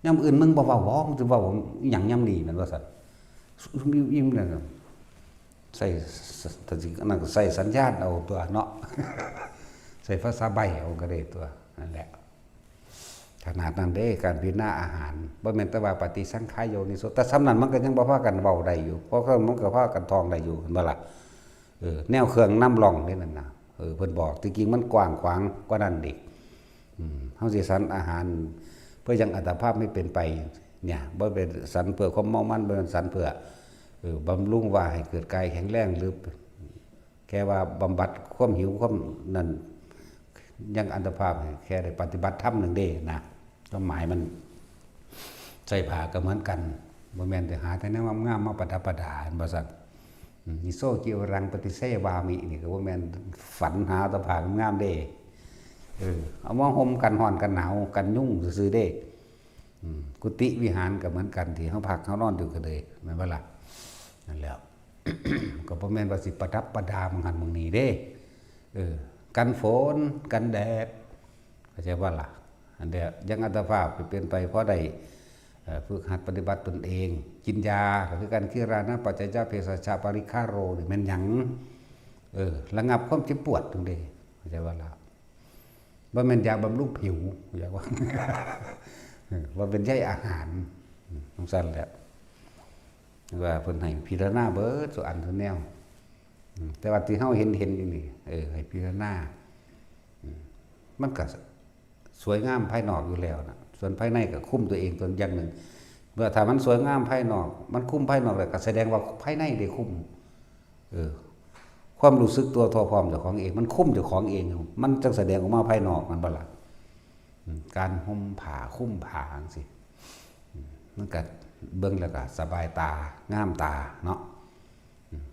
ยามอื่นมึงบ่เว้าบ่ มึงสิเว้าอิหยังยามนี้ แม่นว่าซั่น อิ่มๆนั่นน่ะ ใส่ อันนั้นก็ใส่สัญญาณเอาตั๊วเนาะ ใส่ภาษาใบ้เอาก็ได้ตั๊ว นั่นแหละ ขนาดนั้นเด้ การพิจารณาอาหาร บ่แม่นแต่ว่าปฏิสังขายโยนิโส แต่ส่ำนั้นมันก็ยังบ่พากันเว้าได้อยู่ เพราะมันก็พากันท่องได้อยู่ เห็นบ่ล่ะ เออ แนวเครื่องนำร่องนี่นั่นน่ะ เออ เพิ่นบอก ที่จริงมันกว้างขวางกว่านั้นอีก อืม เฮาสิฉันอาหาร เพื่อยังอัตภาพให้เป็นไป เนี่ย บ่เป็นฉันเพื่อความเมามัน บ่เป็นฉันเพื่อ เออ บำรุงว่าให้เกิดกายแข็งแรง หรือ แค่ว่าบำบัดความหิวความนั่น ยังอัตภาพให้แค่ได้ปฏิบัติธรรมหนึ่งเด้นะ ความหมายมัน ใส่ผ้าก็เหมือนกัน บ่แม่นแต่หาแต่แนวงามๆมาประดับประดา เห็นบ่ซั่น อืม นิโสกิวรังปฏิเสวามิ นี่ก็บ่แม่นฝันหาแต่ผ้างามๆเด้ เออ เอามาห่มกันร้อนกันหนาวกันยุงซื่อๆเด้ อืม กุฏิวิหารก็เหมือนกัน ที่เฮาพักเฮานอนอยู่ก็เลย แม่นบ่ล่ะ นั่นแหละ ก็บ่แม่นว่าสิประดับประดาหม่องหั้นหม่องนี้เด้ เออ กันฝน กันแดด เข้าใจบ่ล่ะ อันเดียว ยังอัตภาพเป็นไปพอได้ เอ่อ ฝึกหัดปฏิบัติตนเอง กินยาก็คือกัน คิรานะปัจจยเภสัชปาริคาโร นี่แม่นหยัง เออ ระงับความเจ็บปวดนั่นเด้ เข้าใจบ่ล่ะ บ่แม่นยาบำรุงผิว อยากว่า เออ บ่เป็นใยอาหาร อืม จั่งซั่นแหละ ว่าเพิ่นให้พิจารณาเบิดซุอันซุแนว อืม แต่ว่าที่เฮาเห็นเห็นอยู่นี่ เออ ให้พิจารณา อืม มันก็สวยงามภายนอกอยู่แล้วนะ ส่วนภายในก็คุมตัวเองตนอย่างหนึ่ง เมื่อถ้ามันสวยงามภายนอก มันคุมภายนอกแล้ว ก็แสดงว่าภายในได้คุม เออ ความรู้สึกตัวทั่วพร้อมเจ้าของเอง มันคุมเจ้าของเอง มันจั่งแสดงออกมาภายนอก แม่นบ่ล่ะ อืม การห่มผ้า คุมผ้าจั่งซี้ อืม มันก็เบิ่งแล้วก็สบายตา งามตาเนาะ อืม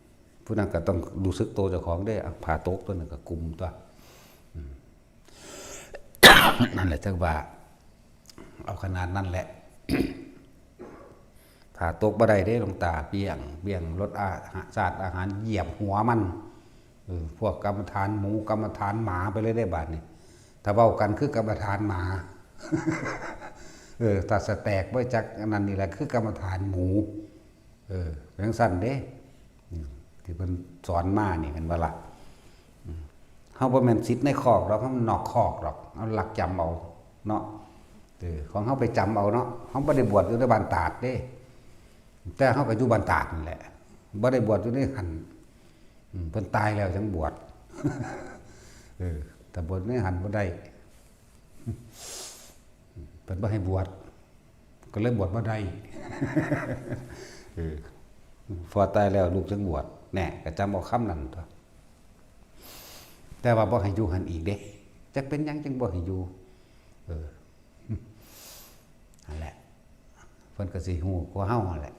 ผู้นั้นก็ต้องรู้สึกตัวเจ้าของเด้ อ่ะ ผ้าตกตัวนั้นก็คุมตัว อืม นั่นแหละ จั่งว่า เอาขนาดนั้นแหละ ผ้าตกบ่ได้เด้ หลวงตา เปี้ยง เปี้ยง รสอา ชาติอาหารเหยียบหัวมัน เออ พวกกรรมฐานหมู กรรมฐานหมาไปเลยเด้ บาดนี้ ถ้าเว้ากันคือกรรมฐานหมา เออ ถ้าสแต็กไว้จักอันนั้นนี่แหละ คือกรรมฐานหมู เออ เป็นจั่งซั่นเด้ อืม ที่เพิ่นสอนมานี่ แม่นบ่ล่ะ อืม เฮาบ่แม่นสิทธิ์ในคอกดอก เฮานอกคอกดอก เฮาลักจำเอาเนาะ เออ ของเฮาไปจำเอาเนาะ เฮาบ่ได้บวชอยู่ในบ้านตาดเด้ แต่เฮาก็อยู่บ้านตาดนั่นแหละ บ่ได้บวชอยู่ในหั่น อืม เพิ่นตายแล้วจั่งบวช เออ แต่บวชในหั่นบ่ได้ เพิ่นบ่ให้บวช ก็เลยบวชบ่ได้ เออ พ่อตายแล้วลูกจั่งบวช แน่ ก็จำเอาคำนั้นตั๊ว แต่ว่าบ่ให้อยู่หั่นอีกเด้ จักเป็นหยังจั่งบ่ให้อยู่ เออ นั่นแหละ เพิ่นก็สิฮู้กว่าเฮาหั่นแหละ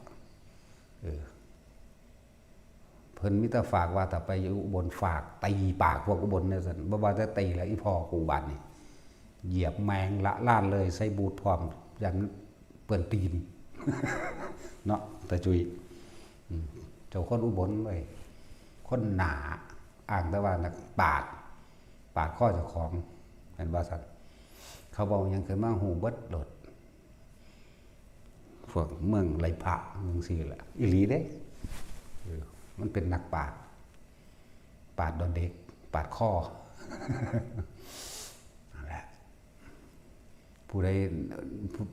เออ เพิ่นมีแต่ฝากว่าถ้าไปอยู่อุบลฝากตีปากพวกอุบลเนี่ยซั่น บ่ว่าแต่ตีแล้ว อีพ่อกูบาดนี่ เหยียบแมงละล่านเลย ใส่บูทพร้อม ยันเปื้อนตีน เนาะ ตาจุย อืม เจ้าคนอุบลเว้ย คนหนา อ้างแต่ว่านักปาด ปาดคอเจ้าของ แม่นว่าซั่น เขาเว้าหยังขึ้นมาฮู้เบิดโลด พวกเมืองไหหล่พระจั่งซี้แหละ อีหลีเด้ เออ มันเป็นนักปาด ปาดดอนเด็ก ปาดคอ นั่นแหละ ผู้ใด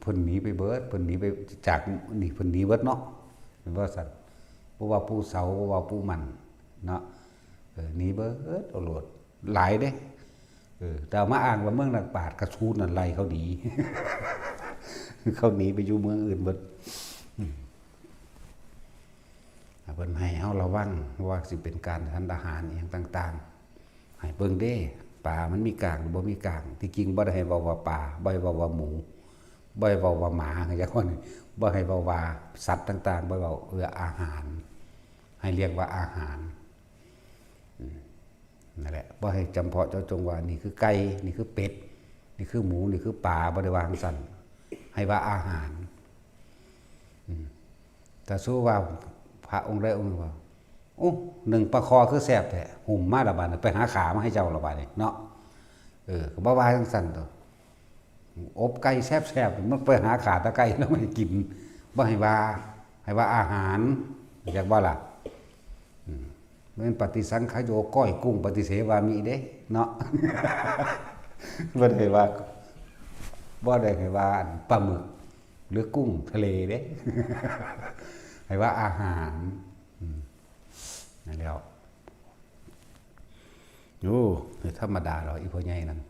เพิ่นหนีไปเบิด เพิ่นหนีไปจากนี่ เพิ่นหนีเบิดเนาะ แม่นว่าซั่น บ่ว่าผู้เสา บ่ว่าผู้หมั้นเนาะ เออ หนีเบิดเอาโลด หลายเด้ เออ แต่เอามาอ้างว่าเมืองนักปราชญ์ กะสูนั่นไล่เขาหนี เขาหนีไปอยู่เมืองอื่นเบิด อืม เพิ่นให้เฮาระวังว่าสิเป็นการฉันอาหารอิหยังต่างๆ ให้เบิ่งเด้ ปลามันมีกางหรือบ่มีกาง ที่จริงบ่ได้ให้เว้าว่าปลา บ่ให้เว้าว่าหมู บ่ให้เว้าว่าหมา จักคน บ่ให้เว้าว่าสัตว์ต่างๆ บ่ให้เว้าเอื้ออาหาร ให้เรียกว่าอาหาร อืม นั่นแหละ บ่ให้จำเพาะเจาะจงว่านี่คือไก่ นี่คือเป็ด นี่คือหมู นี่คือปลา บ่ได้ว่าจั่งซั้น ให้ว่าอาหาร อืม แต่สู้ว่าพระองค์ใดองค์หนึ่งว่า โอ้ นึ่งปลาคอคือแซ่บแท้ หุ่มมาละบาดนี้ ไปหาขามาให้เจ้าละบาดนี้เนาะ เออ ก็บ่ว่าจั่งซั้นตั๊ว อบไก่แซ่บๆ มันไปหาขาตะไก่แล้วมาให้กิน บ่ให้ว่า ให้ว่าอาหาร จักบ่ล่ะ อืม แม่นปฏิสังขายโย ก้อยกุ้ง ปฏิเสวามิเด้ เนาะ บ่ได้ว่า บ่ได้ให้ว่าอันปลาหมึก หรือกุ้งทะเลเด้ ให้ว่าอาหาร อืม นั่นแหล้ว โอ้ ธรรมดาดอก อีพ่อใหญ่นั่น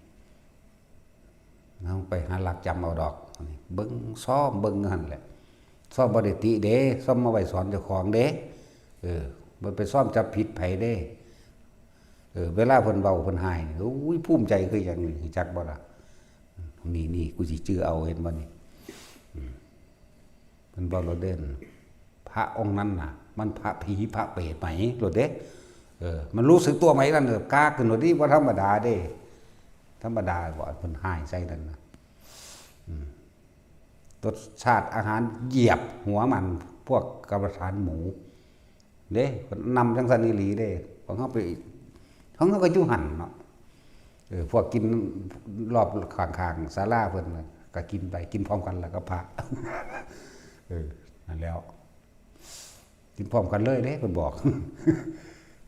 เฮาไปหาลักจำเอาดอก เบิ่งซ่อมเบิ่งหั่นแหละ ซ่อมบ่ได้ติเด้ ซ่อมมาไว้สอนเจ้าของเด้ เออ บ่ไปซ่อมจับผิดไผเด้ เออ เวลาเพิ่นเว้าเพิ่นฮ้ายนี่ โอ้ย ภูมิใจคือหยังนี่ จักบ่ล่ะ นี่ นี่ กูสิจื่อเอา เห็นบ่นี่ อืม เพิ่นเว้าโลดเด้ พระองค์นั้นน่ะ มันพระผีพระเปรตไหม โลดเด้ เออ มันรู้สึกตัวไหมนั่น เออ กล้าขึ้นโลดนี่ บ่ธรรมดาเด้ ธรรมดาบ่ เพิ่นฮ้ายใส่นั่นน่ะ อืม รสชาติอาหารเหยียบหัวมัน พวกกรรมฐานหมู เด้ เพิ่นนำจังซั่นอีหลีเด้ ของเฮาไป ของเฮาก็อยู่หั่นเนาะ เออ พวกกินรอบข้างๆศาลาเพิ่นน่ะ ก็กินไป กินพร้อมกันแล้วก็พระ เออ นั่นแหล้ว กินพร้อมกันเลยเด้ เพิ่นบอก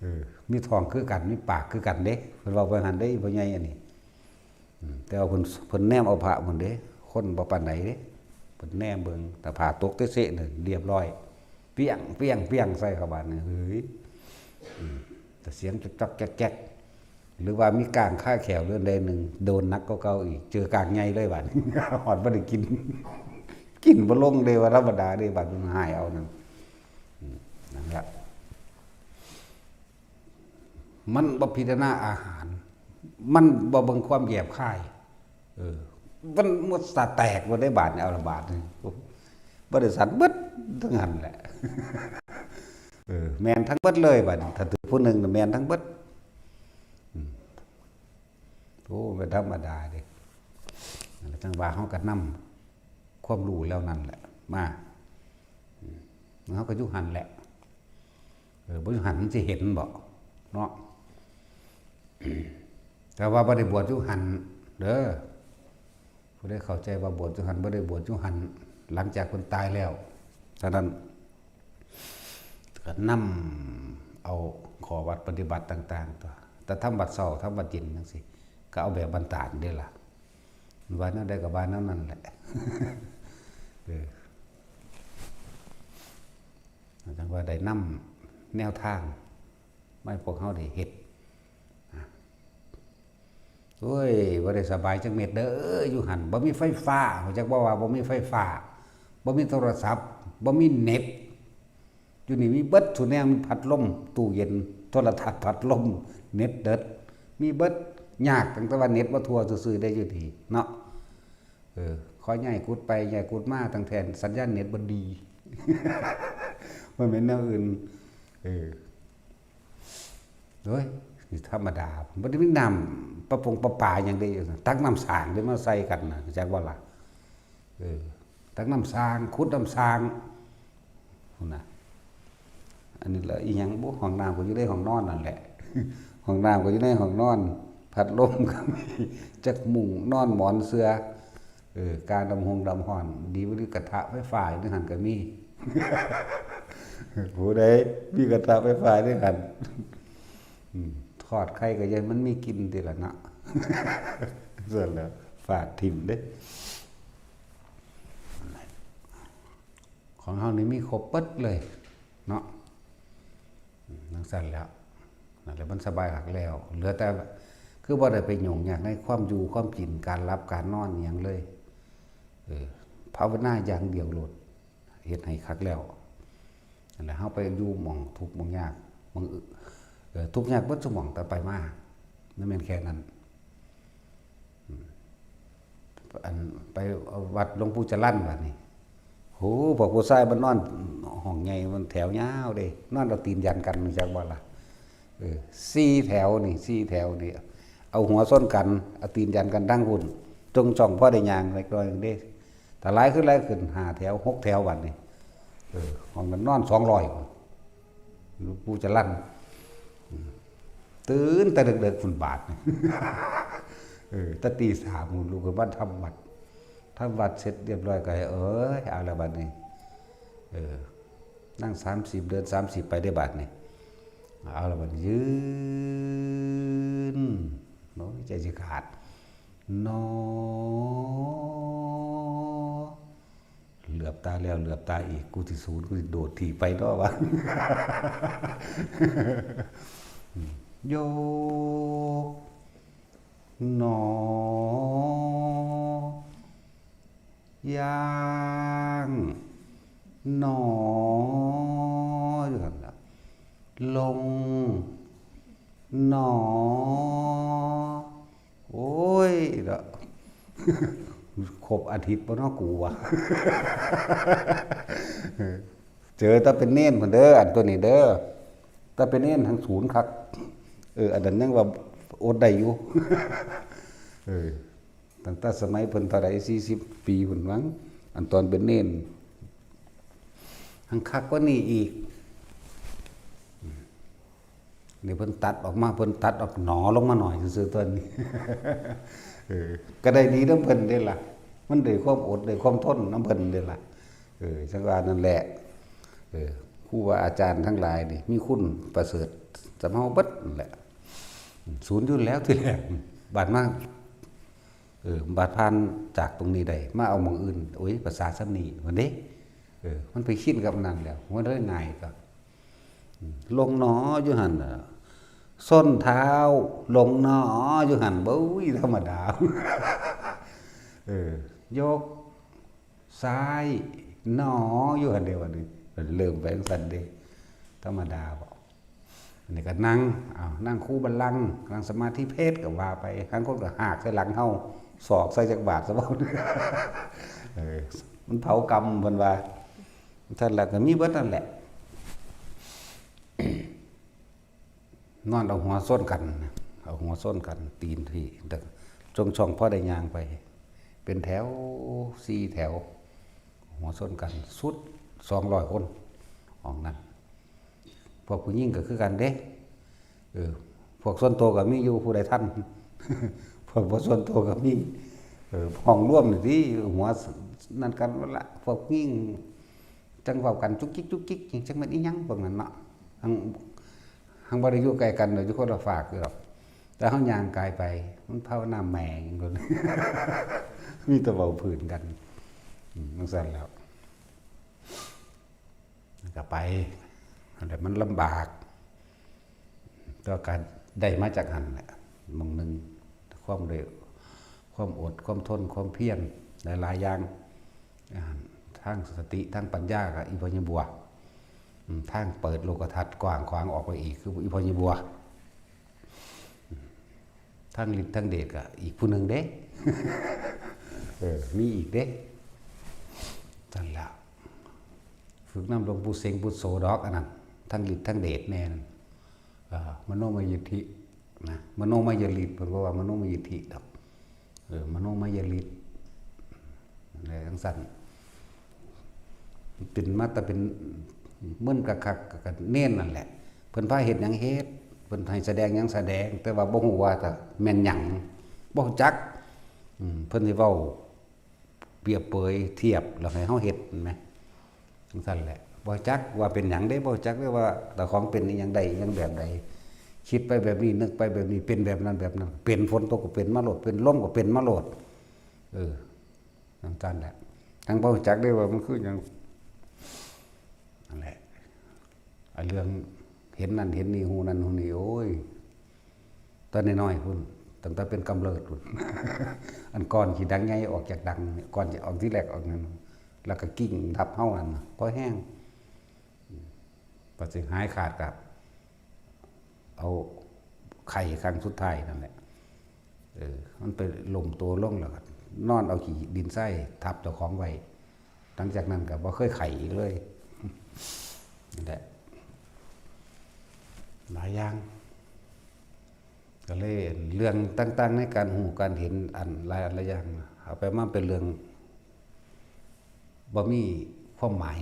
เออ มีท้องคือกัน มีปากคือกันเด้ เพิ่นเว้าไปหั่นเด้ อีพ่อใหญ่อันนี้ อืม แต่ว่าเพิ่น เพิ่นแนมเอาพระพุ่นเด้ คนบ่ปานใดเด้ เพิ่นแนมเบิ่ง แต่พระตกเตะๆนี่ เรียบร้อย เปี้ยง เปี้ยง เปี้ยง ใส่เขาบาดนี่ เฮ้ย อืม แต่เสียงจอกๆแจ๊กๆ หรือว่ามีก้างคาแข้วเรื่องใดหนึ่ง โดนหนักกว่าเก่าอีก เจอก้างใหญ่เลยบาดนี้ ฮอดบ่ได้กิน กินบ่ลงเด้ ว่าธรรมดาเด้ บาดมันฮ้ายเอานั่น อืม นั่นแหละ มันบ่พิจารณาอาหาร มันบ่เบิ่งความแยบคาย เออ มันหมดสาแตกบ่ได้บาดนี่ เอาละบาดนี่ บ่ได้สันเบิดทั้งนั้นแหละ เออ แม่นทั้งเบิดเลยบาดนี้ ถ้าถือผู้หนึ่งน่ะแม่นทั้งเบิด อืม โอ้ เป็นธรรมดาเด้ นั่นแหละ จังว่าเฮาก็นำความรู้แล้วนั่นแหละ มา อืม เฮาก็อยู่หั่นแหละ เออ บ่อยู่หั่นมันสิเห็นบ่ เนาะ แต่ว่าบ่ได้บวชอยู่หั่นเด้อ ผู้ใดเข้าใจว่าบวชอยู่หั่น บ่ได้บวชอยู่หั่น หลังจากเพิ่นตายแล้ว ฉะนั้น ก็นำเอาข้อวัดปฏิบัติต่างๆ ตัว แต่ทำวัดเช้า ทำวัดเย็นจังซี่ ก็เอาแบบบ้านตาดเด้ล่ะ ว่าแนวใดก็ว่าแนวนั้นแหละ เออ จังว่าได้นำแนวทางมาให้พวกเฮาได้เฮ็ด โอ้ย บ่ได้สบายจักเม็ดเด้อ อยู่หั่น บ่มีไฟฟ้า รู้จักบ่ว่าบ่มีไฟฟ้า บ่มีโทรศัพท์ บ่มีเน็ต อยู่นี่มีเบิดซุแนว มีพัดลม ตู้เย็น โทรทัศน์ พัดลม เน็ตเดิด มีเบิด ยากตั้งแต่ว่าเน็ตบ่ทั่วซื่อๆ ได้อยู่นี่เนาะ เออ ขอย้ายกุฏิไป ย้ายกุฏิมา ตั้งแต่สัญญาณเน็ตบ่ดี บ่แม่นแนวอื่น เออ โอ้ย นี่ธรรมดา บ่ได้มีน้ำประปงประปาหยังเด้ ตักน้ำสร้างเด้มาใส่กันน่ะ จักบ่ล่ะ เออ ตักน้ำสร้าง ขุดน้ำสร้าง พุ้นน่ะ อันนี้ละอีหยังบุ ห้องน้ำก็อยู่ในห้องนอนนั่นแหละ ห้องน้ำก็อยู่ในห้องนอน พัดลมก็มี จักมุ้งนอนหมอนเสื่อ เออ กาดำฮงดำฮ้อน ดีบ่ดีกระทะไฟฟ้าอยู่ในหั่นก็มี ผู้ใดมีกระทะไฟฟ้าอยู่ในหั่น อืม ทอดไข่ก็ยังมันมีกินติล่ะเนาะ ซั่นแหละ ฟาดถิ่มเด้ ของเฮานี่มีครบเบิดเลยเนาะ อืม จังซั่นแหล้ว นั่นแหละมันสบายคักแล้ว เหลือแต่ คือบ่ได้ไปยุ่งยากในความอยู่ความกิน การหลับการนอนอิหยังเลย เออ ภาวนาอย่างเดียวโลด เฮ็ดให้คักแล้ว นั่นแหละ เฮาไปอยู่หม่องทุกข์หม่องยาก หม่องอึ เออ ทุกข์ยากเบิดซุหม่อง แต่ไปมา มันแม่นแค่นั้น อืม อัน ไปวัดหลวงปู่จรัญบาดนี้ โห พวกผู้ชายมันนอนห้องใหญ่ มันแถวยาวเด้ นอนเอาตีนยันกัน รู้จักบ่ล่ะ เออ สี่แถวนี่ สี่แถวนี่ เอาหัวชนกัน เอาตีนยันกันทั้งพุ้น จงจ่องพอได้ย่างเล็กน้อยเด้ ถ้าหลายขึ้น หลายขึ้น ห้าแถว หกแถวบาดนี้ เออ ห้องนั้นนอนสองร้อย หลวงปู่จรัญ อืม ตื่นแต่ดึกๆพุ้นบาดนี่ เออ แต่ตีสามพุ้นลุกขึ้นมาทำวัด ทำวัดเสร็จเรียบร้อยก็ให้ เอ้ย เอาละบาดนี้ เออ นั่งสามสิบ เดินสามสิบไปได้บาดนี้ เอาละบาดนี้ ยืน โอ้ย ใจสิขาด นอ เหลือบตาแล้วเหลือบตาอีก กูสิสูน กูสิโดดถีบไปเนาะวะ โยก หนอ ย่าง หนอ อยู่หั่นล่ะ ลง หนอ โอ้ยเนาะ ครบอาทิตย์บ่เนาะกูวะ เจอแต่เป็นเณรพุ้นเด้อ อันตัวนี้เด้อ แต่เป็นเณรทั้งสูนคัก เออ อันนั้นยังว่าอดได้อยู่ เออ ตั้งแต่สมัยเพิ่นเท่าใด สี่สิบ ปีพุ้นมั้ง อันตอนเป็นเณร ทั้งคักกว่านี้อีก นี่เพิ่นตัดออกมา เพิ่นตัดออกหนอลงมาหน่อยซื่อๆ ตัวนี้ เออ ก็ได้ดีนำเพิ่นเด้ล่ะ มันได้ความอด ได้ความทนนำเพิ่นเด้ล่ะ เออ จั่งว่านั่นแหละ เออ ครูบาอาจารย์ทั้งหลายนี่ มีคุณประเสริฐสำเฮาเบิดนั่นแหละ สูนอยู่แล้วทีแรก บาดมา เออ บาดผ่านจากตรงนี้ได้ มาเอาหม่องอื่น โอ้ย ภาษาส่ำนี้ ว่าเด้ เออ มันไปชินกับอันนั้นแล้ว มันเลยง่ายก็ อืม ลงหนออยู่หั่นน่ะ ส้นเท้า ลงหนออยู่หั่น โอ้ย ธรรมดา เออ ยก ซ้าย หนอ อยู่หั่นเด้ บัดนี้ เริ่มไปจั่งซั้นเด้ ธรรมดาบ่ อันนี้ก็นั่ง อ้าว นั่งคูบัลลังก์ นั่งสมาธิเพชรก็ว่าไป ลางคนก็หากใส่หลังเฮา ศอกใส่จักบาทซะบ่ เออ มันเผากรรม เพิ่นว่า ซั่นล่ะ ก็มีเบิดนั่นแหละ นอนเอาหัวชนกัน เอาหัวชนกัน ตีนที่ แต่ช่วงๆ พอได้ย่างไป เป็นแถว สี่แถว หัวชนกัน สุด สองร้อย คน ห้องนั้น พวกผู้หญิงก็คือกันเด้ เออ พวกส่วนตัวก็มีอยู่ ผู้ใดทัน พวกบ่ส่วนตัวก็มี เออ ห้องรวมนี่ติ หัวนั่นกันหมดละ พวกผู้หญิง จั่งเว้ากันจุกจิกจุกจิก จั่งแม่นอีหยังพวกนั้นเนาะ หั้ง หั้งบ่ได้อยู่ใกล้กันดอก อยู่คนละฟากอยู่ดอก แต่เฮาย่างกายไป มันภาวนาแหม่งโลด มีแต่เว้าพื้นกัน อืม จั่งซั้นแล้ว ก็ไป อันนั้นมันลำบาก แต่ว่าก็ได้มาจากหั่นแหละ หม่องหนึ่ง ความได้ ความอด ความทน ความเพียร หลายๆ อย่าง อ่า ทางสติ ทางปัญญาก็อีพ่อใหญ่บัว อืม ทางเปิดโลกทัศน์กว้างขวางออกไปอีก คืออีพ่อใหญ่บัว อืม ทางฤทธิ์ทางเดชก็อีกผู้หนึ่งเด้ เออ มีอีกเด้ นั่นล่ะ ฝึกนำหลวงปู่เสงปู่โสดอก อันนั้น ทางฤทธิ์ทางเดชแน่นั่น เอ่อ มโนมยิทธินะ มโนมยฤทธิ์ เพิ่นบ่ว่ามโนมยิทธิดอก เออ มโนมยฤทธิ์ อะไรจั่งซั้น เป็นมาแต่เป็น เหมือนกับคักกับเณรนั่นแหละ เพิ่นพาเฮ็ดหยังเฮ็ด เพิ่นให้แสดงหยังแสดง แต่ว่าบ่ฮู้ว่าจะแม่นหยัง บ่รู้จัก อืม เพิ่นสิเว้า เปรียบเปยเทียบแล้วให้เฮาเฮ็ด แม่นบ่ จั่งซั้นแหละ บ่จักว่าเป็นหยังเด้ บ่จักเด้ว่าเจ้าของเป็นอีหยัง ได้อีหยังแบบใด คิดไปแบบนี้ นึกไปแบบนี้ เป็นแบบนั้นแบบนั้น เป็น ฝนตกก็เป็นมาโลด เป็นลมก็เป็นมาโลด เออ จั่งซั้นแหละ ทั้งบ่จักเด้ว่ามันคือหยัง นั่นแหละ ไอ้เรื่องเห็นนั่นเห็นนี่ ฮู้นั่นฮู้นี่ โอ้ย ตอนน้อยๆพุ้น ตั้งแต่เป็นกำเริดพุ้น อันก่อนสิดังใหญ่ออกจากดังเนี่ย ก่อนจะออกที่แรกออกนั่น แล้วก็กิ่งทับเฮานั่นน่ะ พอแฮง พอสิหายขาดก็เอาไข้ครั้งสุดท้ายนั่นแหละ เออ มันไปล้มตัวลงแล้วก็นอนเอาขี้ดินทรายทับเจ้าของไว้ หลังจากนั้นก็บ่เคยไข้อีกเลย นั่นแหละ หลายอย่าง ก็เลยเรื่องต่างๆในการฮู้การเห็นอันหลายอันหลายอย่าง เอาไปมาเป็นเรื่องบ่มีความหมาย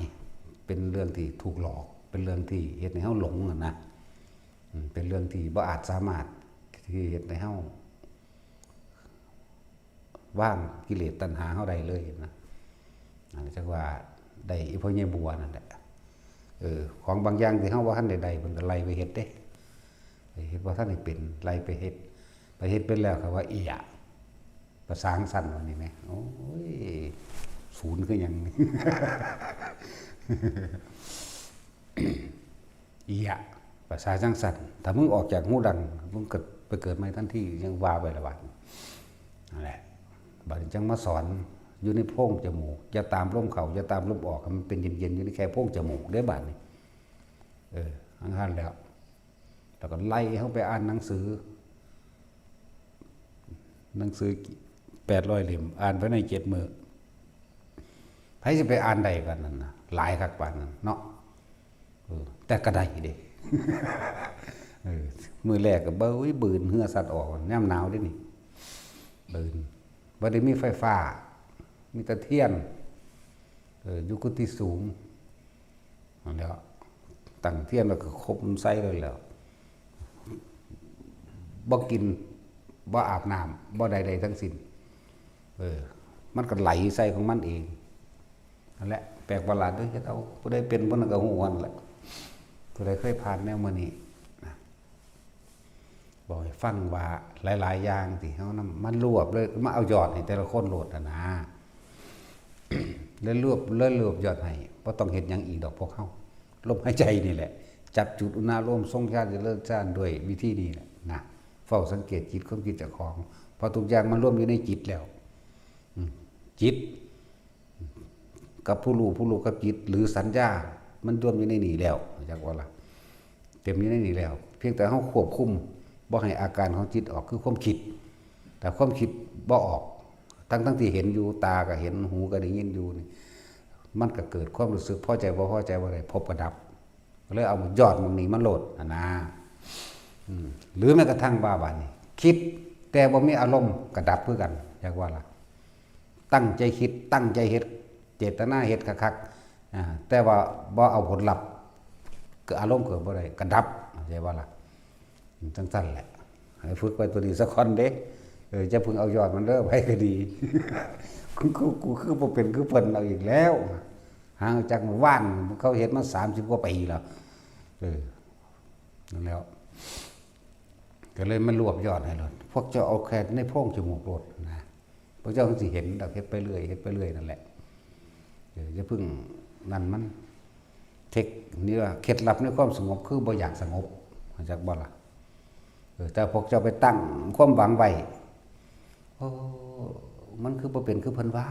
เป็นเรื่องที่ถูกหลอก เป็นเรื่องที่เฮ็ดให้เฮาหลงอะนะ อืม เป็นเรื่องที่บ่อาจสามารถที่เฮ็ดให้เฮา วางกิเลสตัณหาเฮาได้เลยนะ อันนี้จักว่าได้อีพ่อใหญ่บัวนั่นแหละ เออ ของบางอย่างที่เฮาบ่ทันได้ได้ เพิ่นก็ไล่ไปเฮ็ดเด้ ไปเฮ็ดบ่ทันได้เป็น ไล่ไปเฮ็ด ไปเฮ็ดเป็นแล้วเขาว่าเอี้ย ประสาทสั่นว่านี่แหม โอ้ย ศูนย์คือหยัง อีหยะ ภาษาจังซั่น ถ้ามึงออกจากฮูดัง มึงก็ไปเกิดใหม่ทันที ยังว่าไปละบาดนั่นแหละ บาดนี้จังมาสอน อยู่ในโพรงจมูก อย่าตามลมเข้า อย่าตามลมออก ให้มันเป็นเย็นๆ อยู่ในแค่โพรงจมูกเด้อบาดนี้ เออ อันนั้นแล้ว แล้วก็ไล่เฮาไปอ่านหนังสือ หนังสือแปดร้อยเล่ม อ่านภายในเจ็ดมื้อ ไผสิไปอ่านได้ปานนั้นนะ หลายคักปานนั้นเนาะ เออ แต่ก็ได้เด้ เออ มื้อแรกก็เบ้ย บืนเหื่อสัตว์ออก ยามหนาวเด้นี่ บืน บ่ได้มีไฟฟ้า มีแต่เทียน เออ อยู่กุฏิสูง นั่นแหละ ตั้งเทียนแล้วก็คมใส่เลยแหล้ว บ่กิน บ่อาบน้ำ บ่ใดๆทั้งสิ้น เออ มันก็ไหลใส่ของมันเอง นั่นแหละ แปลกประหลาดเด้อ เฮ็ดเอา ผู้ใดเป็นผู้นั้นก็ฮู้หั่นแหละ ผู้ใดเคยผ่านแนวมื้อนี้นะ บอกให้ฟังว่าหลายๆอย่างที่เฮานำ มันรวบเลย มาเอายอดให้แต่ละคนโลดน่ะนะ แล้วรวบ แล้วรวบยอดให้ บ่ต้องเฮ็ดหยังอีกดอกพวกเฮา ลมหายใจนี่แหละ จับจุดอุณาโลมทรงฌานเจริญฌานด้วยวิธีนี้แหละนะ เฝ้าสังเกตจิตความคิดเจ้าของ เพราะทุกอย่างมันรวมอยู่ในจิตแล้ว อืม จิต กับผู้รู้ ผู้รู้กับจิต หรือสัญญา มันรวมอยู่ในนี่แล้ว จักว่าล่ะ เต็มอยู่ในนี่แล้ว เพียงแต่เฮาควบคุม บ่ให้อาการของจิตออก คือความคิด แต่ความคิดบ่ออก ทั้งๆที่เห็นอยู่ ตาก็เห็น หูก็ได้ยินอยู่นี่ มันก็เกิดความรู้สึกพอใจบ่พอใจบ่ได้ พบก็ดับ ก็เลยเอายอดหม่องนี้มาโลดหั่นนะ อืม หรือแม้กระทั่งว่าบาดนี้ คิด แต่บ่มีอารมณ์ก็ดับคือกัน จักว่าล่ะ ตั้งใจคิด ตั้งใจเฮ็ด เจตนาเฮ็ดคักๆ อ่า แต่ว่าบ่เอาผลลัพธ์ ก็อารมณ์เกิดบ่ได้ ก็ดับ เข้าใจบ่ล่ะ จังซั่นแหละ ให้ฝึกไว้ตัวนี้สักคนเด้ เออ อย่าเพิ่งเอายอดมันเด้อ ไผก็ดี กู กู กูคือบ่เป็นคือเพิ่นเอาอีกแล้ว ห่างจากหมู่บ้าน เขาเฮ็ดมาสามสิบกว่าปีแล้ว เออ นั่นแหล้ว ก็เลยมารวบยอดให้โลด พวกเจ้าเอาแค่ในโพรงจมูกโลดนะ พวกเจ้าสิเห็นดอก เฮ็ดไปเรื่อย เฮ็ดไปเรื่อยนั่นแหละ เออ อย่าเพิ่งนั่นมัน เทค นี่ว่าเคล็ดลับในความสงบคือบ่อยากสงบ เข้าใจบ่ล่ะ เออ แต่พวกเจ้าไปตั้งความหวังไว้ โอ้ มันคือบ่เป็นคือเพิ่นว่า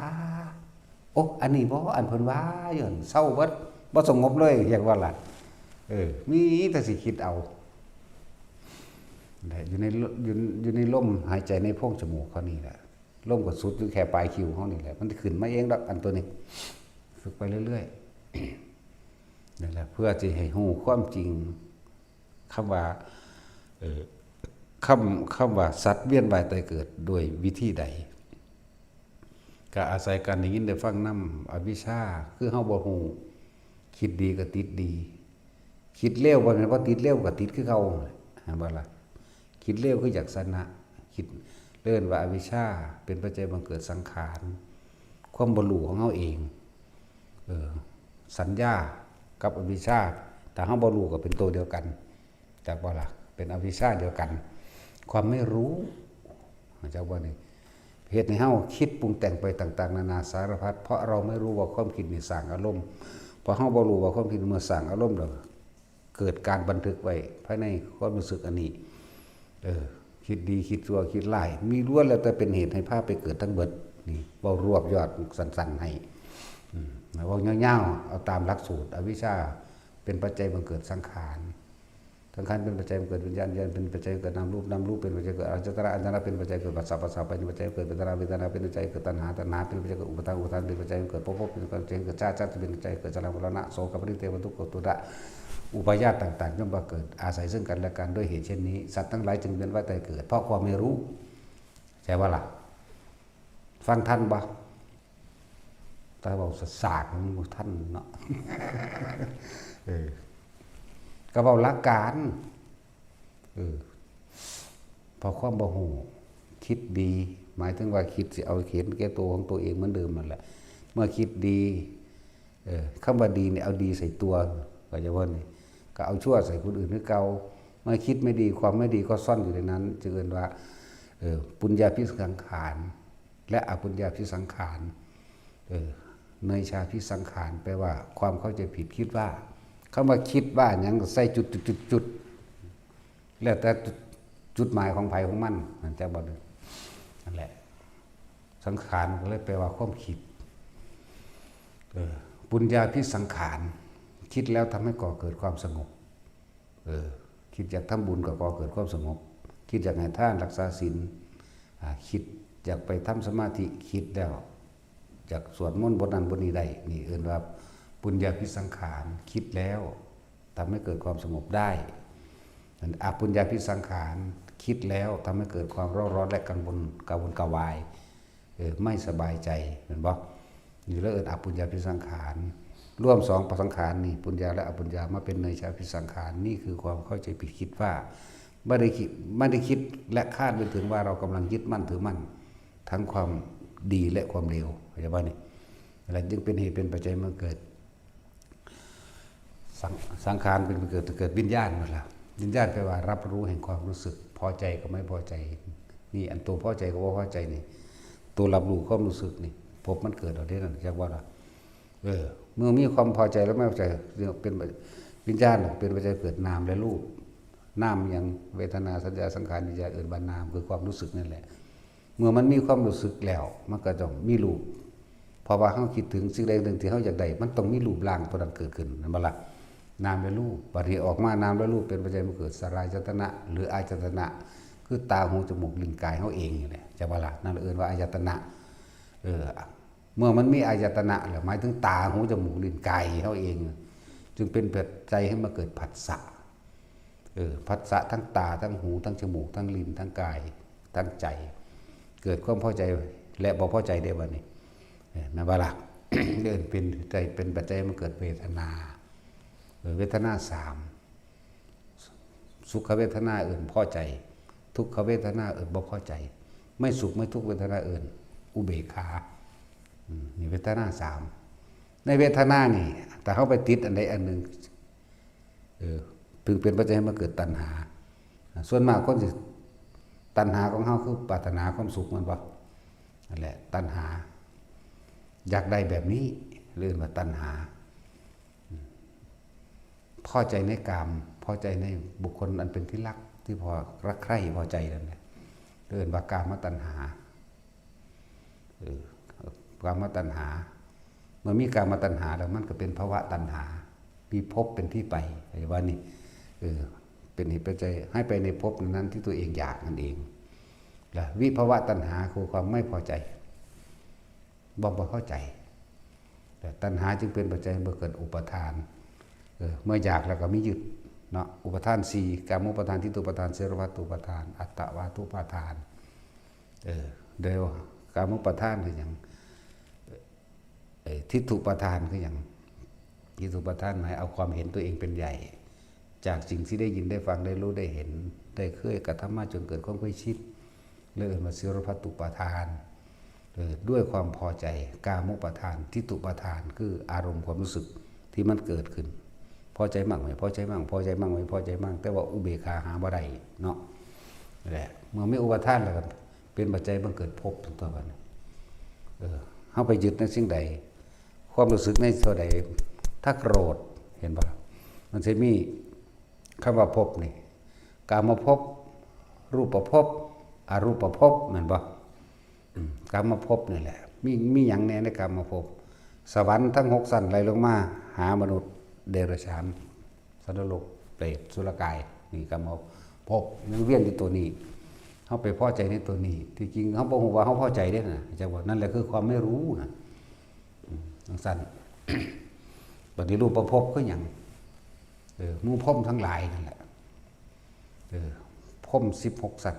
โอ้ อันนี้บ่ อันเพิ่นว่า อยู่หั่น เซาเบิด บ่สงบเลย เรียกว่าล่ะ เออ มีแต่สิคิดเอา และอยู่ใน อยู่ อยู่ในลมหายใจในโพรงจมูกเขานี่แหละ ลมก็สุดอยู่แค่ปลายคิ้วเขานี่แหละ มันขึ้นมาเองดอก อันตัวนี้ ฝึกไปเรื่อยๆ นั่นแหละ เพื่อสิให้ฮู้ความจริง คำว่า เอ่อ คำ คำว่าสัตว์เวียนว่ายตายเกิดด้วยวิธีใด ก็อาศัยการได้ยินได้ฟังนำ อวิชชา คือเฮาบ่ฮู้ คิดดีก็ติดดี คิดเลว บ่แม่นว่าติดเลวก็ติดคือเก่า เห็นบ่ล่ะ คิดเลวคืออยากชนะ คิด เอิ้นว่าอวิชชา เป็นปัจจัยบังเกิดสังขาร ความบ่รู้ของเฮาเอง เออ สัญญากับอวิชชา ถ้าเฮาบ่รู้ก็เป็นตัวเดียวกัน จักบ่ล่ะ เป็นอวิชชาเดียวกัน ความไม่รู้ จักบ่นี่ เฮ็ดให้เฮาคิดปรุงแต่งไปต่างๆ นานาสารพัด เพราะเราไม่รู้ว่าความคิดนี่สร้างอารมณ์ เพราะเฮาบ่รู้ว่าความคิดเมื่อสร้างอารมณ์แล้ว เกิดการบันทึกไว้ภายในความรู้สึกอันนี้ เออ คิดดี คิดชั่ว คิดร้าย มีล้วนแล้วแต่เป็นเหตุให้พาไปเกิดทั้งเบิด นี่ เว้ารวบยอดสั้นๆ ให้ อืม เว้ายาวๆ เอาตามหลักสูตร อวิชชา เป็นปัจจัยบังเกิดสังขาร สังขารเป็นปัจจัยบังเกิดวิญญาณ วิญญาณเป็นปัจจัยเกิดนามรูป นามรูปเป็นปัจจัยเกิดอายตนะ อายตนะเป็นปัจจัยเกิดผัสสะ ผัสสะเป็นปัจจัยเกิดเวทนา เวทนาเป็นปัจจัยเกิดตัณหา ตัณหาเป็นปัจจัยเกิดอุปาทาน อุปาทานเป็นปัจจัยเกิดภพ ภพเป็นปัจจัยเกิดชาติ ชาติเป็นปัจจัยเกิดชรา มรณะ โสกะปริเทวะ ทุกขโทมนัส อุปาทานต่างๆ ย่อมบังเกิดอาศัยซึ่งกันและกัน ด้วยเหตุเช่นนี้ สัตว์ทั้งหลายจึงเวียนว่ายตายเกิด เพราะความไม่รู้ ใช่ปะล่ะ ฟังทันบ่ แต่เว้าสากๆ มันบ่ทันเนาะ เออ ก็เว้าหลักการ เออ เพราะความบ่ฮู้ คิดดี หมายถึงว่าคิดสิเอาเห็นแก่ตัวของตัวเองเหมือนเดิมนั่นแหละ เมื่อคิดดี เออ คำว่าดีนี่เอาดีใส่ตัว เข้าใจบ่นี่ ก็เอาชั่วใส่คนอื่นคือเก่า เมื่อคิดไม่ดี ความไม่ดีก็ซ่อนอยู่ในนั้น จึงเอิ้นว่า เออ ปุญญาภิสังขาร และอปุญญาภิสังขาร เออ เนยชาพิสังขาร แปลว่าความเข้าใจผิด คิดว่า คำว่าคิดว่าหยัง ใส่จุดจุดจุดจุด แล้วแต่จุดหมายของไผของมัน นั่นจะบอกเลย นั่นแหละ สังขารก็เลยแปลว่าความคิด เออ ปุญญาพิสังขาร คิดแล้วทำให้ก่อเกิดความสงบ เออ คิดอยากทำบุญก็ก่อเกิดความสงบ คิดอยากให้ทานรักษาศีล อ่า คิดอยากไปทำสมาธิ คิดแล้ว อยากสวดมนต์บทนั้นบทนี้ได้ นี่เอิ้นว่าปุญญาพิสังขาร คิดแล้วทำให้เกิดความสงบได้ อันอปุญญาพิสังขาร คิดแล้วทำให้เกิดความเร่าร้อนและกังวล กระวนกระวาย เออ ไม่สบายใจ เห็นบ่ นี่เรียกเอิ้นอปุญญาพิสังขาร รวมสองสังขารนี่ ปุญญาและอปุญญา มาเป็นเนยชาพิสังขาร นี่คือความเข้าใจผิด คิดว่า ไม่ได้คิด ไม่ได้คิดและคาดไม่ถึงว่าเรากำลังยึดมั่นถือมั่น ทั้งความดีและความเลว เข้าใจบ่นี่ และจึงเป็นเหตุเป็นปัจจัยมาเกิด สัง-, สังขารเป็นเกิด เกิดวิญญาณหมดละ วิญญาณแปลว่ารับรู้แห่งความรู้สึก พอใจกับไม่พอใจ นี่อันตัวพอใจกับบ่พอใจนี่ ตัวรับรู้ความรู้สึกนี่ ภพมันเกิดเอาเด้นั่น จักว่าล่ะ เออ เมื่อมีความพอใจและไม่พอใจ เป็นวิญญาณเป็นปัจจัยเกิดนามและรูป นามหยัง เวทนา สัญญา สังขาร วิญญาณ เอิ้นว่านาม คือความรู้สึกนั่นแหละ เมื่อมันมีความรู้สึกแล้ว มันก็ต้องมีรูป เพราะว่าเราคิดถึงสิ่งใดสิ่งหนึ่งที่เราอยากได้ มันต้องมีรูปร่างตัวนั้นเกิดขึ้น แม่นบ่ล่ะ นามและรูป บัดนี้ออกมานามและรูปเป็นปัจจัยมาเกิดสลายตนะ หรืออายตนะ คือตา หู จมูก ลิ้น กายเราเองนี่แหละ จักว่าล่ะ นั่นเอิ้นว่าอายตนะ เออ เมื่อมันมีอายตนะแล้ว หมายถึงตา หู จมูก ลิ้น กายเราเอง จึงเป็นปัจจัยให้มาเกิดผัสสะ เออ ผัสสะทั้งตา ทั้งหู ทั้งจมูก ทั้งลิ้น ทั้งกาย ทั้งใจ เกิดความพอใจและบ่พอใจได้บ่นี่ เออ แม่นบ่ล่ะ เอิ้นเป็นใจ เป็นปัจจัยมาเกิดเวทนา เออ เวทนาสาม สุขเวทนาเอิ้นพอใจ ทุกขเวทนาเอิ้นบ่พอใจ ไม่สุขไม่ทุกข์เวทนาเอิ้นอุเบกขา อืม นี่เวทนาสาม ในเวทนานี่ ถ้าเราไปติดอันใดอันหนึ่ง เออ ถึงเป็นปัจจัยให้มาเกิดตัณหา ส่วนมากคนสิ ตัณหาของเราคือปรารถนาความสุข แม่นบ่ นั่นแหละ ตัณหา อยากได้แบบนี้ เรียกว่าตัณหา พอใจในกาม พอใจในบุคคลอันเป็นที่รัก ที่พอรักใคร่พอใจนั่นแหละ เอิ้นว่ากามตัณหา เออ กามตัณหา เมื่อมีกามตัณหาแล้วมันก็เป็นภวตัณหา มีภพเป็นที่ไป เข้าใจบ่นี่ เออ เป็นเหตุปัจจัยให้ไปในภพนั้นที่ตัวเองอยากนั่นเอง และวิภวตัณหาคือความไม่พอใจ บ่ บ่พอใจ แต่ตัณหาจึงเป็นปัจจัยให้เกิดอุปาทาน เออ เมื่ออยากแล้วก็มียึดเนาะ อุปาทานสี่ กามุปาทาน ทิฏฐุปาทาน สังขารวัตถุปาทาน อัตตวาทุปาทาน เออ เดี๋ยวกามุปาทานคือหยัง เอ่อ ทิฏฐุปาทานคือหยัง ทิฏฐุปาทานหมายเอาความเห็นตัวเองเป็นใหญ่ จากสิ่งที่ได้ยินได้ฟังได้รู้ได้เห็น ได้เคยกระทำมาจนเกิดความเคยชิน เรียกว่าสังขารวัตถุปาทาน เออ ด้วยความพอใจ กามุปาทาน ทิฏฐุปาทาน คืออารมณ์ความรู้สึกที่มันเกิดขึ้น พอใจมั่งไม่พอใจมั่ง พอใจมั่งไม่พอใจมั่ง แต่ว่าอุเบกขาหาบ่ได้เนาะ นั่นแหละ เมื่อมีอุปาทานแล้วก็เป็นปัจจัยบังเกิดภพตัวบัดนี้ เออ เราไปยึดในสิ่งใด ความรู้สึกในเท่าใด ถ้าโกรธ เห็นบ่ มันสิมีคำว่าภพนี่ กามภพ รูปภพ อรูปภพ แม่นบ่ อืม กามภพนี่แหละ มี มีหยังแน่ในกามภพ สวรรค์ทั้งหกชั้นไล่ลงมาหามนุษย์ เดรัจฉาน สัตว์นรก เปรต สุรกาย นี่กามภพ ยังเวียนอยู่ตัวนี้ เราไปพอใจในตัวนี้ ที่จริงเราบ่ฮู้ว่าเราพอใจเด้นะ จักว่า นั่นแหละคือความไม่รู้นะ อืม จังซั่น บัดนี้รูปภพคือหยัง เออ หมู่พรหมทั้งหลายนั่นแหละ เออ พรหมสิบหกชั้น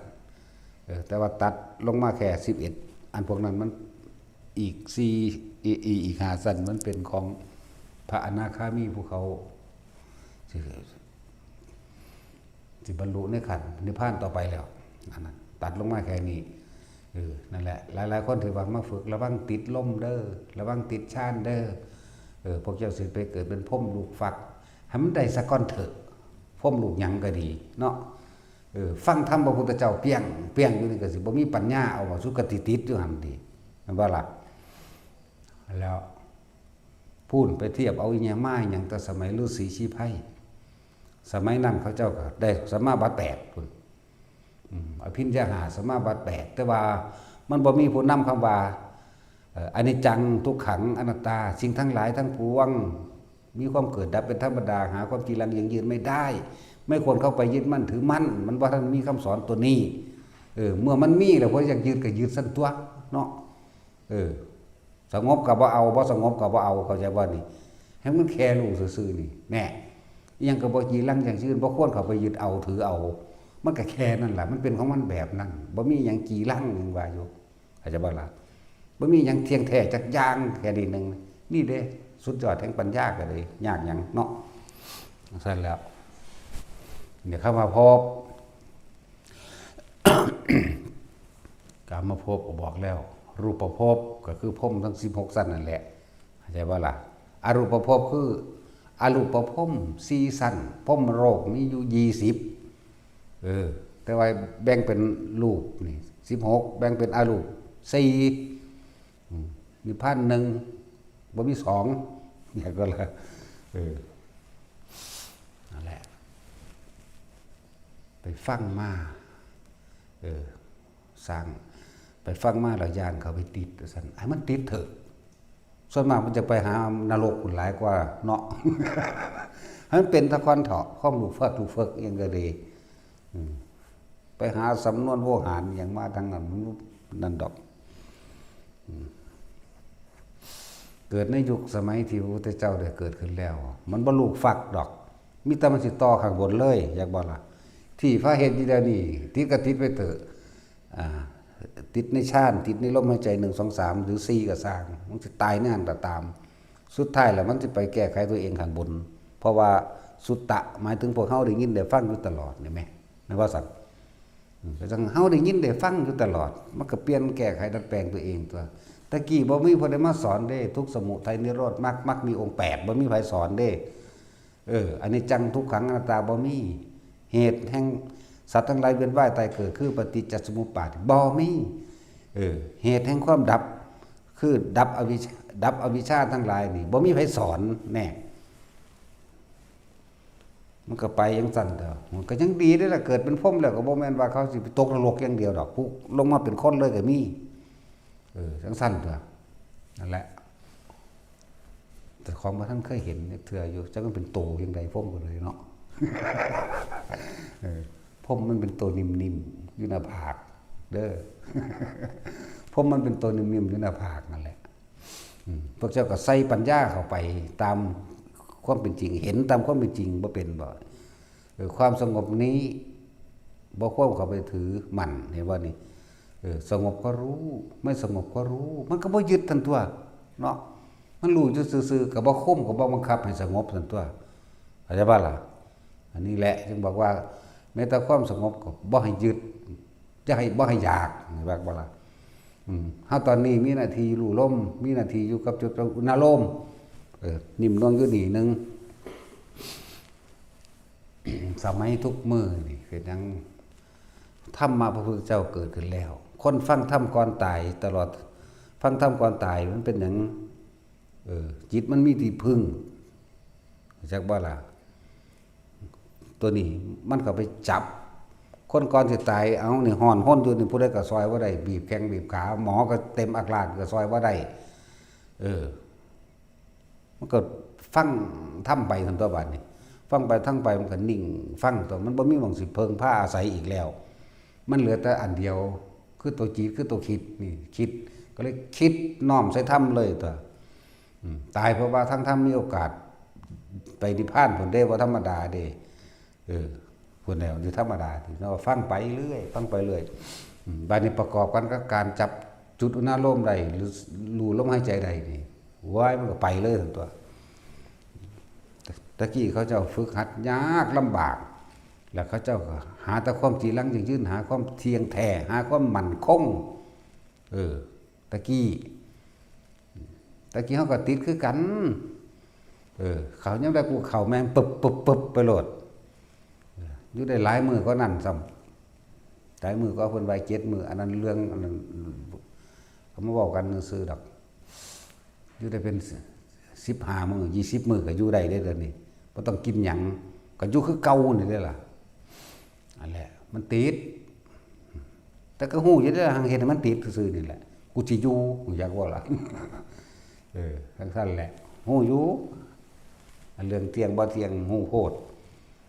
เออ แต่ว่าตัดลงมาแค่สิบเอ็ด อันพวกนั้นมันอีกสี่ อี อี อีกห้าชั้น มันเป็นของพระอนาคามีผู้เขา สิ สิบรรลุในขั้นนิพพานต่อไปแล้ว อันนั้นตัดลงมาแค่นี้ เออ นั่นแหละ หลายๆคนที่ว่ามาฝึก "ระวังติดลมเด้อ ระวังติดฌานเด้อ เออ พวกเจ้าสิไปเกิดเป็นพรหมลูกฟัก ให้มันได้สักก้อนเถอะ พรหมลูกหยังก็ดีเนาะ เออ ฟังธรรมพระพุทธเจ้าเปี้ยง เปี้ยงอยู่นี่ก็สิบ่มีปัญญาเอาว่าสุคติติดอยู่หั่นติ แม่นบ่ล่ะ?" แล้ว พู้นไปเทียบเอาอีหยังมาอีหยังแต่สมัยฤๅษีชีไพร สมัยนั้นเขาเจ้าก็ได้สัมมาบัติแปดพู้น อืม อภิญญาห้า สัมมาบัติแปด แต่ว่ามันบ่มีผู้นำคำว่า เอ่อ อนิจจัง ทุกขัง อนัตตา สิ่งทั้งหลายทั้งปวง มีความเกิดดับเป็นธรรมดา หาความจีรังยั่งยืนไม่ได้ ไม่ควรเข้าไปยึดมั่นถือมั่น มันบ่ทันมีคำสอนตัวนี้ เออ เมื่อมันมีแล้ว พออยากยึดก็ยึดซั่นตั๊วเนาะ เออ สงบก็บ่เอา บ่สงบก็บ่เอา เข้าใจบ่นี่ ให้มันแค่รู้ซื่อๆนี่ แน่ อิหยังก็บ่จีรังยั่งยืน บ่ควรเข้าไปยึดเอาถือเอา มันก็แค่นั้นล่ะ มันเป็นของมันแบบนั้น บ่มีหยังจีรัง ยังว่าอยู่ เข้าใจบ่ล่ะ บ่มีหยังเที่ยงแท้จักอย่าง แค่นี้หนึ่ง นี่เด้ สุดยอดแห่งปัญญาก็เลย ยากหยังเนาะ ซั่นแล้ว เนี่ย คำว่าภพ กามภพก็บอกแล้ว รูปภพก็คือพรหมทั้งสิบหกชั้นนั่นแหละ เข้าใจบ่ล่ะ อรูปภพคือ อรูปพรหมสี่ชั้น พรหมโลกมีอยู่ยี่สิบ เออ แต่ว่าแบ่งเป็นรูปนี่สิบหก แบ่งเป็นอรูปสี่ อืม นิพพานหนึ่ง บ่มีสอง เนี่ยก็เลย เออ นั่นแหละ ไปฟังมา เออ สร้าง ไปฟังมาแล้วย้านเขาไปติด ว่าซั่น ให้มันติดเถอะ ส่วนมากมันจะไปหานรกหลายกว่าเนาะ ให้มันเป็นซะก่อนเถาะ ความลูกฟักลูกเฟิกอิหยังก็ดี อืม ไปหาสำนวนโวหารอิหยังมาทั้งนั้น มันนั่นดอก อืม เกิดในยุคสมัยที่พระพุทธเจ้าได้เกิดขึ้นแล้ว มันบ่ลูกฟักดอก มีแต่มันสิต่อข้างบนเลย อยากบ่ล่ะ ที่พระเฮ็ดอยู่เดี๋ยวนี้ ติดก็ติดไปเถอะ อ่า ติดในฌาน ติดในลมหายใจ หนึ่ง สอง สาม หรือ สี่ ก็ซ่าง มันสิตายในนั้นก็ตาม สุดท้ายแล้วมันสิไปแก้ไขตัวเองข้างบน เพราะว่าสุตตะ หมายถึงพวกเฮาได้ยินได้ฟังอยู่ตลอดนี่แหม แม่นบ่ซั่น อืม ก็จั่งเฮาได้ยินได้ฟังอยู่ตลอด มันก็เปลี่ยนแก้ไขดัดแปลงตัวเองตั๊ว แต่กี้บ่มีผู้ใดมาสอนเด้ ทุกข์ สมุทัย นิโรธ มรรค มรรคมีองค์แปด บ่มีไผสอนเด้ เออ อนิจจัง ทุกขัง อนัตตา บ่มี เหตุแห่งสัตว์ทั้งหลายเวียนว่ายตายเกิดคือปฏิจจสมุปบาท บ่มี เออ เหตุแห่งความดับ คือดับอวิชชา ดับอวิชชาทั้งหลายนี่ บ่มีไผสอน แน่ มันก็ไปจั่งซั่นเถาะ มันก็ยังดีเด้อล่ะ เกิดเป็นพรหมแล้วก็บ่แม่นว่าเขาสิไปตกนรกอย่างเดียวดอก ผู้ลงมาเป็นคนเลยก็มี เออ จั่งซั่นเถาะ นั่นแหละ แต่ของบ่ทันเคยเห็นจักเทื่ออยู่ จักมันเป็นโตจั่งใด พรหมก็เลยเนาะ เออ พรหมมันเป็นโตนิ่มๆ อยู่หน้าผาก เด้อ พรหมมันเป็นโตนิ่มๆ อยู่หน้าผากนั่นแหละ อืม พวกเจ้าก็ใส่ปัญญาเข้าไปตามความเป็นจริง เห็นตามความเป็นจริง บ่เป็นบ่ เออ ความสงบนี้ บ่ควรเข้าไปถือมั่น เห็นบ่นี่ เออ สงบก็รู้ ไม่สงบก็รู้ มันก็บ่ยึดซั่นตั๊ว เนาะ มันรู้อยู่ซื่อๆ ก็บ่ข่ม ก็บ่บังคับให้สงบซั่นตั๊ว เข้าใจบ่ล่ะ อันนี้แหละจึงบอกว่า แม้แต่ความสงบก็บ่ให้ยึด จะให้ บ่ให้อยาก เห็นบ่ล่ะ อืม เฮาตอนนี้มีหน้าที่รู้ลม มีหน้าที่อยู่กับจุดอุณาโลม เออ นิ่มนวลอยู่นี่หนึ่ง สมัยทุกมื้อนี่เป็นหยัง ธรรมะพระพุทธเจ้าเกิดขึ้นแล้ว คนฟังธรรมก่อนตายตลอด ฟังธรรมก่อนตายมันเป็นหยัง เออ จิตมันมีที่พึ่ง จักบ่ล่ะ ตัวนี้มันก็ไปจับ คนก่อนสิตาย เอานี่ฮ้อนฮนอยู่นี่ ผู้ใดก็ซ่อยบ่ได้ บีบแข้งบีบขา หมอก็เต็มอักลาดก็ซ่อยบ่ได้ เออ มันก็ฟังธรรมไปซั่นตั๊ว บัดนี้ ฟังไปฟังไปมันก็นิ่ง ฟังตั๊ว มันบ่มีหม่องสิเพิ่งพาอาศัยอีกแล้ว มันเหลือแต่อันเดียว คือตัวจิต คือตัวคิด นี่ คิด ก็เลยคิดน้อมใส่ธรรมเลยตั๊ว อืม ตายเพราะว่าทางธรรมมีโอกาสไปนิพพานพุ้นเด้ บ่ธรรมดาเด้ เออ พุ้นแล้ว อยู่ธรรมดา ที่เราฟังไปเรื่อย ฟังไปเรื่อย อืม บัดนี้ประกอบกันกับการจับจุดอุณาโลมได้ หรือรู้ลมหายใจได้นี่ ว้าย มันก็ไปเลยตั๊ว ตะกี้เขาเจ้าฝึกหัดยากลำบาก แล้วเขาเจ้าก็หาแต่ความจีรังยั่งยืน หาความเที่ยงแท้ หาความมั่นคง เออ ตะกี้ ตะกี้เขาก็ติดคือกัน เออ เขายังได้ภูเขาแม่งปึบปึบปึบไปโลด เออ อยู่ได้หลายมื้อก็นั่นซ้ำ หลายมื้อก็เพิ่นว่าเจ็ดมื้อ อันนั้นเรื่อง อันนั้น เขามาเว้ากันซื่อๆดอก อยู่ได้เป็น สิบห้ามื้อ ยี่สิบมื้อก็อยู่ได้เด้อเดี๋ยวนี้ บ่ต้องกินหยัง ก็อยู่คือเก่านี่เด้อล่ะ อันแหละ มันติด แต่ก็ฮู้อยู่เด้อ หังเฮ็ดให้มันติดซื่อๆนี่แหละ กูสิอยู่ อยากว่าล่ะ เออ จั่งซั่นแหละ ฮู้อยู่ อันเรื่องเที่ยงบ่เที่ยง ฮู้โพด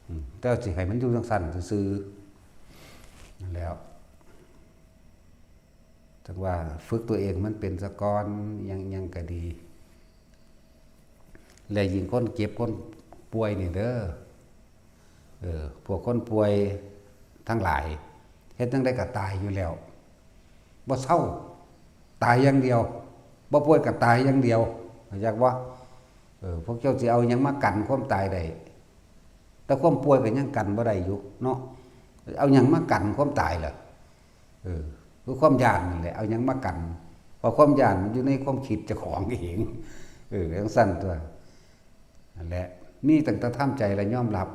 อืม แต่สิให้มันอยู่จั่งซั่นซื่อๆ นั่นแหล้ว จั่งว่าฝึกตัวเองมันเป็นซะก่อน ยัง ยังก็ดี และยิ่งคนเจ็บคนป่วยนี่เด้อ เออ พวกคนป่วยทั้งหลาย เฮ็ดจั่งใดก็ตายอยู่แล้ว บ่เซา ตายอย่างเดียว บ่ป่วยก็ตายอย่างเดียว เข้าใจบ่ เออ พวกเจ้าสิเอาหยังมากันความตายได้ แต่ความป่วยก็ยังกันบ่ได้อยู่เนาะ เอาหยังมากันความตายล่ะ เออ คือความย้านนั่นแหละ เอาหยังมากัน เพราะความย้านมันอยู่ในความคิดเจ้าของเอง เออ จั่งซั่นตั๊ว นั่นแหละ มีตั้งแต่ทำใจและยอมรับ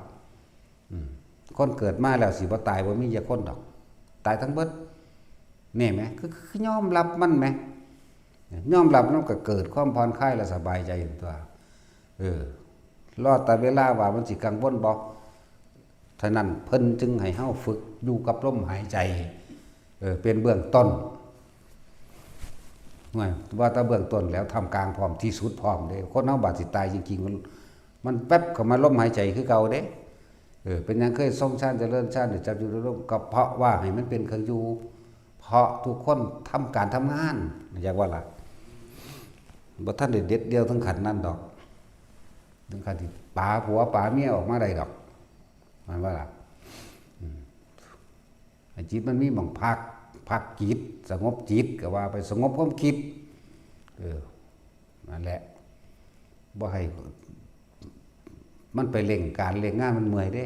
อืม คนเกิดมาแล้วสิบ่ตายบ่มีจักคนดอก ตายทั้งเบิด แน่ไหม คือ คือยอมรับมันไหม ยอมรับมันก็เกิดความผ่อนคลายและสบายใจตั๊ว เออ รอแต่เวลาว่ามันสิกังวลบ่ ฉะนั้นเพิ่นจึงให้เฮาฝึกอยู่กับลมหายใจ เออ เป็นเบื้องต้น ว่า ว่าแต่เบื้องต้นแล้ว ท่ามกลางพร้อม ที่สุดพร้อมเด้ คนเฮาบาดสิตายจริงๆ มัน มันแป๊บเข้ามาลมหายใจคือเก่าเด้ เออ เป็นหยังเคยทรงฌานเจริญฌาน หรือจับอยู่ในลม ก็เพราะว่าให้มันเป็นเครื่องอยู่ เพราะทุกคนทำการทำงาน อยากว่าล่ะ บ่ทันได้เด็ดเดี่ยวถึงขั้นนั้นดอก ถึงขั้นที่ป๋าผัวป๋าเมียออกมาได้ดอก มันว่าล่ะ อืม ให้จิตมันมีหม่องพัก พักจิต สงบจิต ก็ว่าไป สงบความคิด เออ นั่นแหละ บ่ให้ มันไปเร่งการเร่งงานมันเมื่อยเด้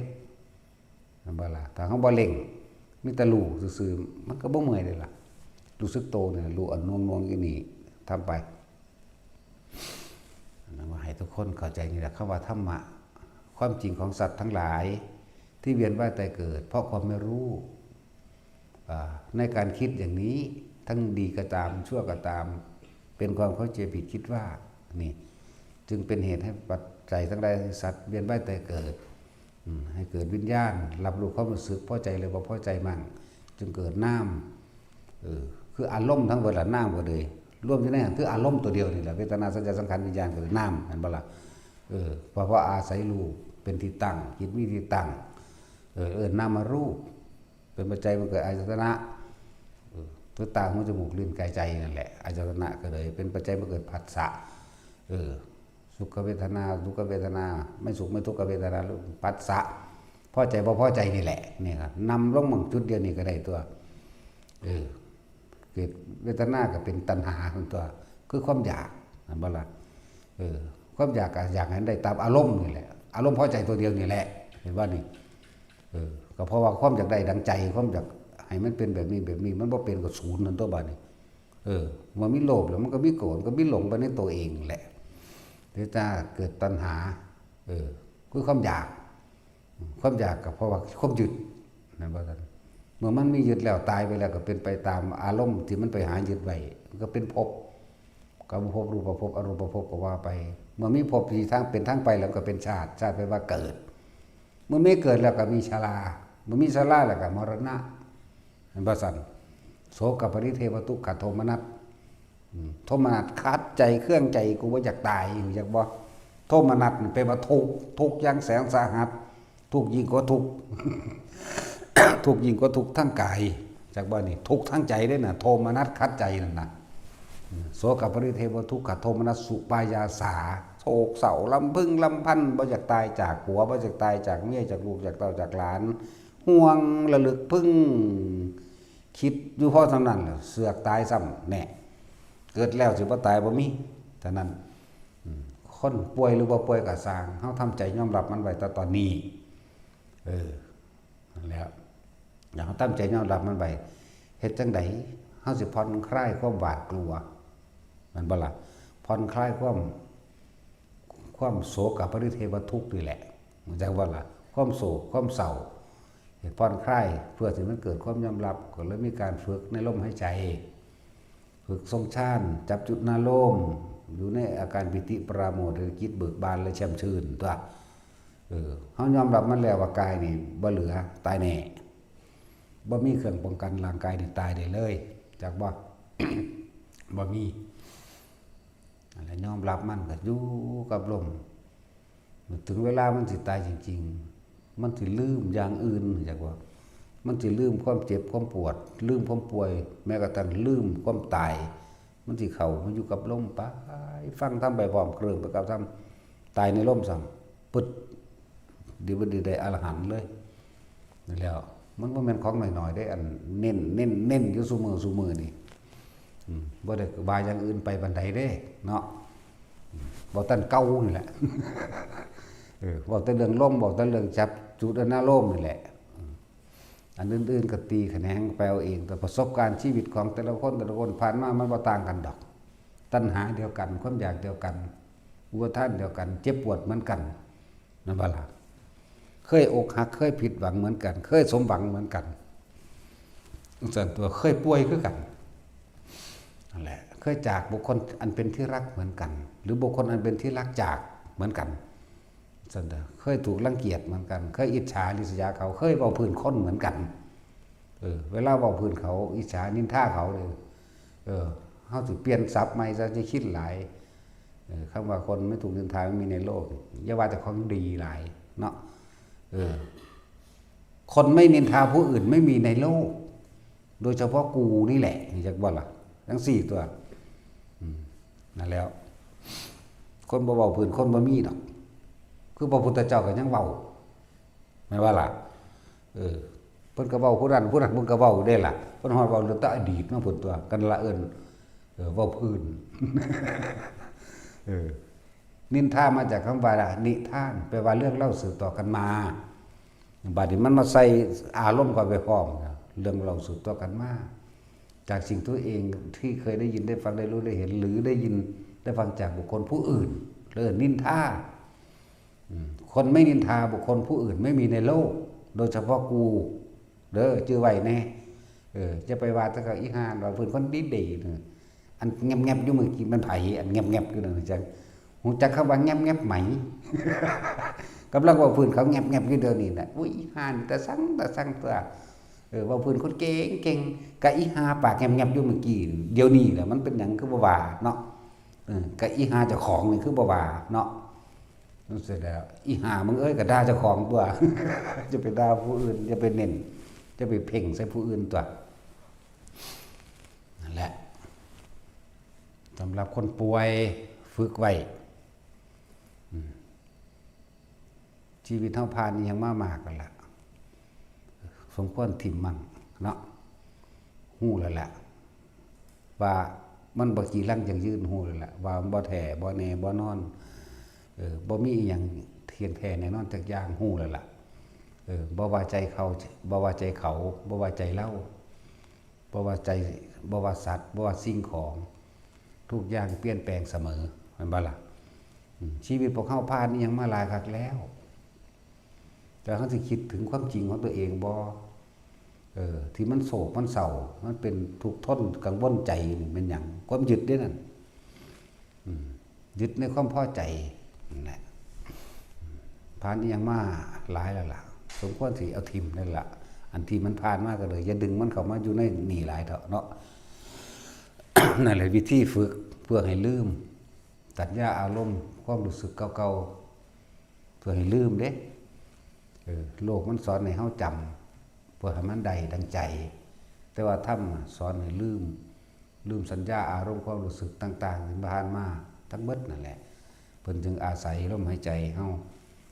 แม่นบ่ล่ะ ถ้าเฮาบ่เร่ง มีแต่รู้ซื่อๆ มันก็บ่เมื่อยเด้ล่ะ รู้สึกโตนี่ล่ะ รู้อันหน่วงๆ อยู่นี่ ทำไป อันนั้นว่าให้ทุกคนเข้าใจนี่แหละ คำว่าธรรมะ ความจริงของสัตว์ทั้งหลาย ที่เวียนว่ายตายเกิด เพราะความไม่รู้ อ่า ในการคิดอย่างนี้ ทั้งดีก็ตาม ชั่วก็ตาม เป็นความเข้าใจผิดคิดว่า นี่ จึงเป็นเหตุให้ปัจจัยทั้งหลาย สัตว์เวียนว่ายตายเกิด อืม ให้เกิดวิญญาณ รับรู้ความรู้สึก พอใจหรือบ่พอใจมั่ง จึงเกิดนาม เออ คืออารมณ์ทั้งเบิดล่ะ นามก็เลย รวมอยู่ในหั้นคืออารมณ์ตัวเดียวนี่แหละ เวทนา สัญญา สังขาร วิญญาณ ก็คือนาม แม่นบ่ล่ะ เออ เพราะ เพราะอาศัยรูปเป็นที่ตั้ง จิตมีที่ตั้ง เออ เอิ้นนามรูป เป็นปัจจัยมาเกิดอายตนะ เออ คือตา หู จมูก ลิ้น กาย ใจนั่นแหละ อายตนะก็เลยเป็นปัจจัยมาเกิดผัสสะ เออ สุขเวทนา ทุกขเวทนา ไม่สุขไม่ทุกขเวทนา หรือผัสสะ พอใจบ่พอใจนี่แหละ นี่ครับ นำลงหม่องจุดเดียวนี่ก็ได้ตั๊ว เออ เกิดเวทนาก็เป็นตัณหาตั๊ว คือความอยาก แม่นบ่ล่ะ เออ ความอยากก็อยากให้ได้ตามอารมณ์นี่แหละ อารมณ์พอใจตัวเดียวนี่แหละ เห็นบ่นี่ เออ ก็เพราะว่าความอยากได้ดังใจ ความอยากให้มันเป็นแบบนี้แบบนี้ มันบ่เป็นก็ศูนย์นั่นตั๊วบัดนี้ เออ มันมีโลภแล้วมันก็มีโกรธ มันก็มีหลงไปในตัวเองแหละ หรือถ้าเกิดตัณหา เออ คือความอยาก ความอยากก็เพราะว่าความยึด แม่นบ่ล่ะ เมื่อมันมียึดแล้ว ตายไปแล้วก็เป็นไปตามอารมณ์ที่มันไปหายึดไว้ มันก็เป็นภพ กามภพ รูปภพ อรูปภพก็ว่าไป เมื่อมีภพที่ทางเป็นทางไปแล้วก็เป็นชาติ ชาติแปลว่าเกิด เมื่อมีเกิดแล้วก็มีชรา เมื่อมีชราแล้วก็มรณะ แม่นบ่ซั่น โสกปริเทวทุกขโทมนัส อืม โทมนัสขัดใจเคืองใจ กูบ่อยากตาย อยากบ่ โทมนัสนี่แปลว่าทุกข์ ทุกข์อย่างแสนสาหัส ทุกข์ยิ่งกว่าทุกข์ ทุกข์ยิ่งกว่าทุกข์ทางกาย จักบ่นี่ ทุกข์ทางใจเด้น่ะ โทมนัสขัดใจนั่นน่ะ อืม โสกปริเทวทุกขโทมนัสสุปายาสา โศกเศร้าลำพึงลำพัน บ่อยากตายจากผัว บ่อยากตายจากเมีย จากลูก จากเต้า จากหลาน ห่วงระลึกพึง คิดอยู่พอส่ำนั้นแหละ เสือกตายซ้ำ แน่ เกิดแล้วสิบ่ตายบ่มี เท่านั้น อืม คนป่วยหรือบ่ป่วยก็ซ่าง เฮาทำใจยอมรับมันไว้แต่ตอนนี้ เออ นั่นแหละ อยากให้ทำใจยอมรับมันไว้ เฮ็ดจั่งใด เฮาสิผ่อนคลายความหวาดกลัว แม่นบ่ล่ะ ผ่อนคลายความ ความโศกปริเทวทุกข์นี่แหละ เข้าใจบ่ล่ะ ความโศก ความเศร้า ให้ผ่อนคลาย เพื่อสิมันเกิดความยอมรับ ก็เลยมีการฝึกในลมหายใจ ฝึกทรงฌาน จับจุดนาโลม อยู่ในอาการปีติปราโมทย์ จิตเบิกบานและแช่มชื่นตั๊ว เออ เฮายอมรับมันแล้วว่ากายนี่บ่เหลือ ตายแน่ บ่มีเครื่องป้องกัน ร่างกายนี่ตายได้เลย จักบ่ บ่มี นั่นแหละ ยอมรับมันก็อยู่กับลม ถึงเวลามันสิตายจริงๆ มันสิลืมอย่างอื่น จักว่า มันสิลืมความเจ็บความปวด ลืมความป่วย แม้กระทั่งลืมความตาย มันสิเข้ามาอยู่กับลมไป ฟังธรรมไปพร้อม เคลิ้มไปกับธรรม ตายในลมซ้ำ ปึ๊ด ดีบ่ดีได้อรหันต์เลย นั่นแหล้ว มันบ่แม่นของน้อยๆเด้ อันเน้น เน้น เน้นอยู่ซุมื้อซุมื้อนี่ อืม บ่ได้ว่าอย่างอื่นไปปานใดเด้ เนาะ อืม เว้าแต่เก่านี่แหละ เออ เว้าแต่เรื่องลม เว้าแต่เรื่องจับจุดอนาโลมนี่แหละ อืม อันอื่นๆก็ตีคะแนนไปเอาเอง แต่ประสบการณ์ชีวิตของแต่ละคน แต่ละคนผ่านมามันบ่ต่างกันดอก ตัณหาเดียวกัน ความอยากเดียวกัน อุปาทานเดียวกัน เจ็บปวดเหมือนกัน นั่นบ่ล่ะ เคยอกหัก เคยผิดหวังเหมือนกัน เคยสมหวังเหมือนกัน จั่งซั้นตั๊ว เคยป่วยคือกัน นั่นแหละ เคยจากบุคคลอันเป็นที่รักเหมือนกัน หรือบุคคลอันเป็นที่รักจากเหมือนกัน จั่งซั้นตั๊ว เคยถูกรังเกียจเหมือนกัน เคยอิจฉาริษยาเขา เคยเว้าพื้นคนเหมือนกัน เออ เวลาเว้าพื้นเขา อิจฉานินทาเขาเนี่ย เออ เฮาสิเปลี่ยนศัพท์ใหม่ซะ จะคิดหลาย เออ คำว่าคนไม่ถูกนินทาไม่มีในโลก อย่าว่าแต่ของดีหลายเนาะ เออ คนไม่นินทาผู้อื่นไม่มีในโลก โดยเฉพาะกูนี่แหละ จักบ่ล่ะ จั่งซี้ตั๊ว อืม นั่นแหล้ว คนบ่เว้าพื้นคนบ่มีดอก คือพระพุทธเจ้าก็ยังเว้า แม่นบ่ล่ะ เออ เพิ่นก็เว้าผู้นั้น ผู้นั้นเพิ่นก็เว้าเด้ล่ะ เพิ่นฮอดเว้าเรื่องแต่อดีตมาพุ้นตั๊ว กันละเอิ้น เออ เว้าพื้น เออ นินทามาจากคำว่านิทาน แปลว่าเรื่องเล่าสืบต่อกันมา บัดนี้มันมาใส่อารมณ์เข้าไปพร้อมนะ เรื่องเล่าสืบต่อกันมา จากสิ่งตัวเองที่เคยได้ยินได้ฟังได้รู้ได้เห็น หรือได้ยินได้ฟังจากบุคคลผู้อื่น เรียกนินทา อืม คนไม่นินทาบุคคลผู้อื่นไม่มีในโลก โดยเฉพาะกู เด้อ จื่อไว้แน่ เออ จะไปว่าแต่เขาอีห่า ว่าเพิ่นคนดีๆ เด้อ อันแงบๆอยู่เมื่อกี้มันไผ อันแงบๆอยู่นั่นจั่ง ฮู้จักคำว่าแงบๆไหม กำลังเว้าพื้นเขาแงบๆอยู่เดี๋ยวนี้น่ะ อุ๊ย อีห่านี่ตาซัง ตาซังตั๊ว เออ เว้าพื้นคนเก่งๆ กะอีห่าปากแงบๆอยู่เมื่อกี้ เดี๋ยวนี้แหละมันเป็นหยังคือบ่ว่าเนาะ เออ กะอีห่าเจ้าของนี่คือบ่ว่าเนาะ นั่นเสร็จแล้ว อีห่ามึงเอ้ย กะด่าเจ้าของตั๊ว จะไปด่าผู้อื่น จะไปเน้น จะไปเพ่งใส่ผู้อื่นตั๊ว นั่นแหละ สำหรับคนป่วย ฝึกไว้ อืม ชีวิตเฮาผ่านอิหยังมามากแล้วล่ะ สมควรถิ่มมันเนาะ ฮู้แล้วล่ะ ว่ามันบ่จีรังยั่งยืน ฮู้แล้วล่ะ ว่ามันบ่แท้ บ่แน่ บ่นอน เออ บ่มีอิหยังเที่ยงแท้แน่นอนจักอย่าง ฮู้แล้วล่ะ เออ บ่ว่าใจเขา บ่ว่าใจเขา บ่ว่าใจเรา บ่ว่าใจ บ่ว่าสัตว์ บ่ว่าสิ่งของ ทุกอย่างเปลี่ยนแปลงเสมอ แม่นบ่ล่ะ อืม ชีวิตพวกเฮาผ่านอิหยังมาหลายคักแล้ว แต่เฮาสิคิดถึงความจริงของตัวเองบ่ เออ ที่มันโศกมันเศร้า มันเป็นทุกข์ทนกังวลใจนี่แม่นหยัง ความยึดเด้นั่น อืม ยึดในความพอใจนั่นแหละ ผ่านอิหยังมาหลายแล้วล่ะ สมควรสิเอาถิ่มนั่นล่ะ อันที่มันผ่านมาก็เลย อย่าดึงมันเข้ามาอยู่ในนี่หลายเถาะเนาะ นั่นแหละวิธีฝึกเพื่อให้ลืม สัญญาอารมณ์ ความรู้สึกเก่าๆ เพื่อให้ลืมเด้ เออ โลกมันสอนให้เฮาจำ เพื่อให้มันได้ดังใจ แต่ว่าธรรมน่ะสอนให้ลืม ลืมสัญญาอารมณ์ความรู้สึกต่างๆ ที่ผ่านมาทั้งหมดนั่นแหละ เพิ่นจึงอาศัยลมหายใจเฮา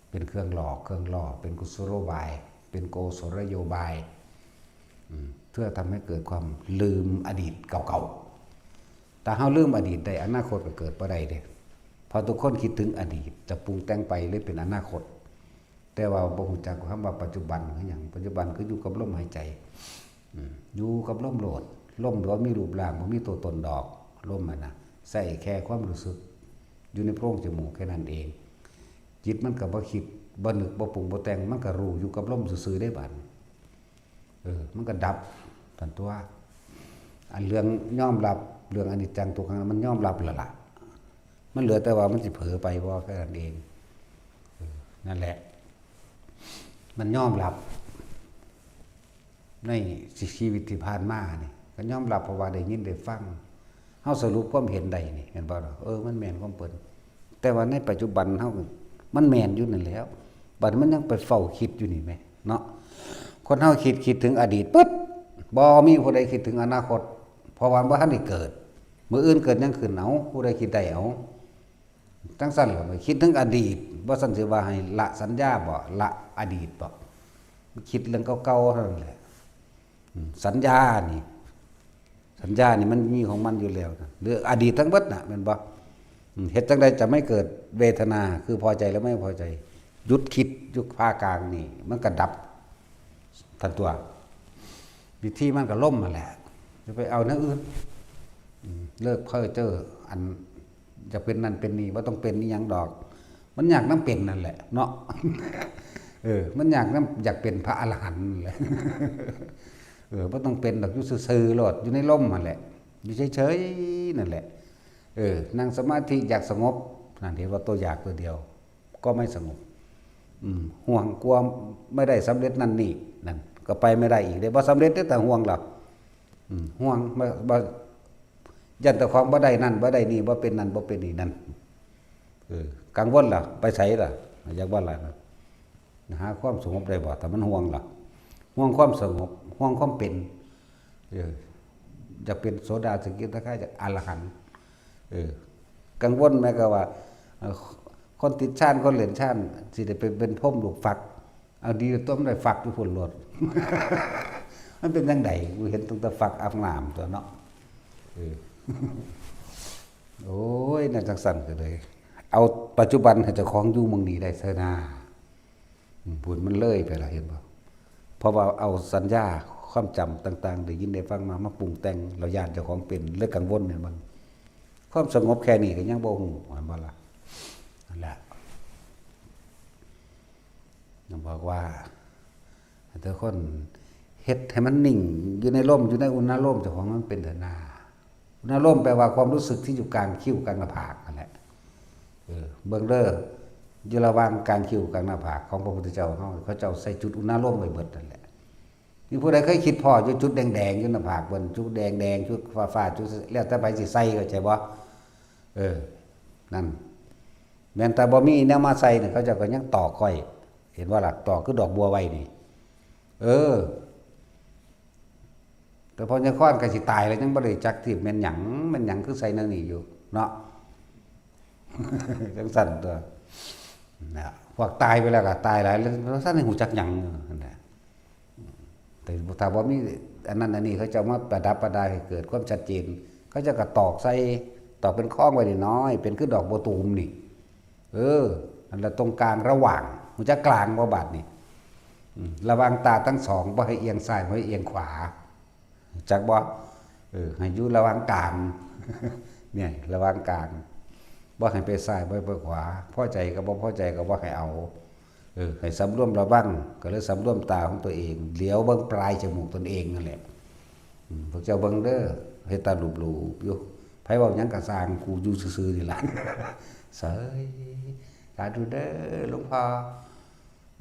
เป็นเครื่องหลอก เครื่องล่อ เป็นกุศโลบาย เป็นโกศลโยบาย อืม เพื่อทำให้เกิดความลืมอดีตเก่าๆ ถ้าเฮาลืมอดีตได้ อนาคตก็เกิดบ่ได้เด้ เพราะทุกคนคิดถึงอดีต จะปรุงแต่งไปเลยเป็นอนาคต แต่ว่าบ่ฮู้จักคำว่าปัจจุบันคือหยัง ปัจจุบันคืออยู่กับลมหายใจ อืม อยู่กับลมโลด ลมบ่มีรูปร่าง บ่มีตัวตนดอก ลมอะนะ ใช้แค่ความรู้สึก อยู่ในโพรงจมูกแค่นั้นเอง จิตมันก็บ่คิด บ่นึก บ่ปรุง บ่แต่ง มันก็รู้อยู่กับลมซื่อๆ ได้บัด เออ มันก็ดับ ซั่นตั๊ว อันเรื่องยอมรับ เรื่องอนิจจังทุกขัง มันยอมรับแล้วล่ะ มันเหลือแต่ว่ามันสิเผลอไปบ่แค่นั้นเอง เออ นั่นแหละ มันยอมรับ ในชีวิตที่ผ่านมานี่ ก็ยอมรับ เพราะว่าได้ยินได้ฟัง เฮาสรุปความเห็นได้นี่ แม่นบ่ล่ะ? เออ มันแม่นความเพิ่น แต่ว่าในปัจจุบันเฮา มันแม่นอยู่นั่นแหล้ว บัดมันยังไปเฝ้าคิดอยู่นี่แหม เนาะ คนเฮาคิด คิดถึงอดีตปึ๊บ บ่มีผู้ใดคิดถึงอนาคต เพราะว่าบ่ทันได้เกิด มื้ออื่นเกิดหยังขึ้น เอ้า ผู้ใดคิดได้ เอ้า จั่งซั้นล่ะ คิดถึงอดีต บ่ซั้นสิว่าให้ละสัญญาบ่ ละอดีตบ่ คิดเรื่องเก่าๆเท่านั้นแหละ อืม สัญญานี่ สัญญานี่มันมีของมันอยู่แล้วนะ หรืออดีตทั้งหมดน่ะ แม่นบ่? อืม เฮ็ดจั่งใดจะไม่เกิดเวทนา คือพอใจและไม่พอใจ หยุดคิด อยู่ภาคกลางนี่ มันก็ดับทันตัว วิธีมันก็ล้มนั่นแหละ จะไปเอาแนวอื่น อืม เลิกเพ้อเจ้อ อัน อยากเป็นนั่นเป็นนี่ บ่ต้องเป็นอีหยังดอก มันอยากนำเป็นนั่นแหละเนาะ เออ มันอยากนำ อยากเป็นพระอรหันต์นั่นแหละ เออ บ่ต้องเป็นดอก อยู่ซื่อๆโลด อยู่ในลมนั่นแหละ อยู่เฉยๆนั่นแหละ เออ นั่งสมาธิอยากสงบ นั่นเห็นว่าตัวอยากตัวเดียว ก็ไม่สงบ อืม ห่วงกลัวไม่ได้สำเร็จนั่นนี่ นั่น ก็ไปไม่ได้อีกเด้ บ่สำเร็จเด้ แต่ห่วงหรอก อืม ห่วง บ่ บ่ ย้านแต่ของบ่ได้นั่นบ่ได้นี่ บ่เป็นนั่นบ่เป็นนี่นั่น เออ กังวลล่ะ ไปไสล่ะ อยากว่าล่ะ หาความสงบได้บ่ ถ้ามันห่วงล่ะ ห่วงความสงบ ห่วงความเป็น เออ อยากเป็นโสดา สกิทาคา อยากอรหันต์ เออ กังวลแม้กะว่า เอ่อ คนติดฌาน คนเล่นฌาน สิได้ไปเป็นพรหมลูกฟัก เอาดีตัวมันได้ฟักอยู่พุ้นโลด มันเป็นจั่งใด กูเห็นตั้งแต่ฟักอาบน้ำตัวเนาะ เออ โอ้ย น่าจั่งซั้นก็เลย เอาปัจจุบันให้เจ้าของอยู่หม่องนี้ได้เสียนา อืม พุ้นมันเลยไปละ เห็นบ่? เพราะว่าเอาสัญญาความจำต่างๆ ได้ยินได้ฟังมา มาปรุงแต่ง แล้วย้านเจ้าของเป็น เลยกังวล เห็นบ่? ความสงบแค่นี้ก็ยังบ่ฮู้ เห็นบ่ล่ะ? นั่นแหละ ยังบอกว่า ให้ทุกคนเฮ็ดให้มันนิ่ง อยู่ในลม อยู่ในอุณาโลมเจ้าของมันเป็นเถอะนา อุณาโลมแปลว่าความรู้สึกที่อยู่กลางคิ้วกลางหน้าผากนั่นแหละ เออ เบิ่งเด้อ อยู่ระหว่างกลางคิ้วกลางหน้าผากของพระพุทธเจ้าเฮา เขาเจ้าใส่จุดอุณาโลมไว้เบิดนั่นแหละ มีผู้ใดเคยคิดพ้ออยู่จุดแดงๆอยู่หน้าผากเพิ่น จุดแดงๆ จุดฟ้าๆ จุด แล้วแต่ไผสิใส่ เข้าใจบ่? เออ นั่น แม่นแต่บ่มีแนวมาใส่นี่ เขาเจ้าก็ยังตอกไว้ เห็นบ่ล่ะ? ตอกคือดอกบัวไว้นี่ เออ แต่พอยังค้อนก็สิตายแล้ว ยังบ่ได้จักที่แม่นหยัง แม่นหยังคือใส่แนวนี้อยู่เนาะ จั่งซั้นตัว นะ พวกตายไปแล้วก็ตายหลายแล้ว ซั่นให้ฮู้จักหยังนั่นแหละ แต่ถ้าบ่มีอันนั้นอันนี้ เขาเจ้ามาประดับประดาให้เกิดความชัดเจน เขาเจ้าก็ตอกใส่ ตอกเป็นค้องไว้น้อยๆ เป็นคือดอกบัวตูมนี่ เออ นั่นแหละตรงกลางระหว่าง ฮู้จักกลางบ่บาดนี่ อืม ระหว่างตาทั้งสอง บ่ให้เอียงซ้าย บ่ให้เอียงขวา จักบ่? เออ ให้อยู่ระหว่างกลาง เนี่ย ระหว่างกลาง บ่ให้ไปซ้าย บ่ให้ไปขวา พอใจก็บ่พอใจก็บ่ให้เอา เออ ให้สำรวมระวัง ก็เลยสำรวมตาของตัวเอง เหลียวเบิ่งปลายจมูกตนเองนั่นแหละ อืม พวกเจ้าเบิ่งเด้อ เฮ็ดตาหลูบๆอยู่ ไผเว้าหยังก็ซ่าง กูอยู่ซื่อๆนี่ล่ะ เสย สาธุเด้อ หลวงพ่อ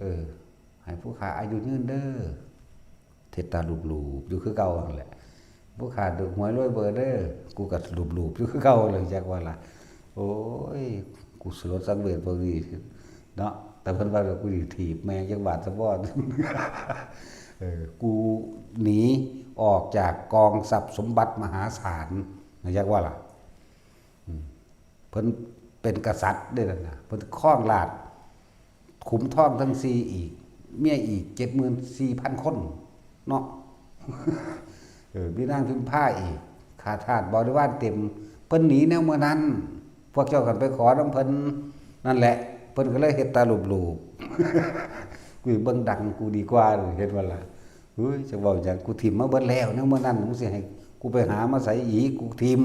เออ ให้ผู้ข้าอายุยืนเด้อ เฮ็ดตาหลูบๆอยู่คือเก่านั่นแหละ ผู้ข้าถูกหวยรวยเบอร์เด้อ กูก็หลูบๆอยู่คือเก่าเลย จักว่าล่ะ โอ้ย กูสลดสังเวชพวกนี้เนาะ แต่เพิ่นว่ากูสิถีบแม่จักบาดซะบ่ เออ กูหนีออกจากกองทรัพย์สมบัติมหาศาล จักว่าล่ะ อืม เพิ่นเป็นกษัตริย์เด้นั่นน่ะ เพิ่นครองราชย์ ขุมทองทั้งสี่อีก เมียอีกเจ็ดหมื่นสี่พันคนเนาะ เออ มีนางพิมพาอีก ข้าทาสบริวารเต็ม เพิ่นหนีแนวเมื่อนั้น พวกเจ้ากันไปขอนำเพิ่นนั่นแหละ เพิ่นก็เลยเฮ็ดตาหลูบๆ กูเบิ่งดังกูดีกว่า เห็นบ่ล่ะ เฮ้ย จะเว้าหยัง กูถิ่มมาเบิดแล้ว แนวเมื่อนั้น มึงสิให้กูไปหามาใส่อีก กูถิ่ม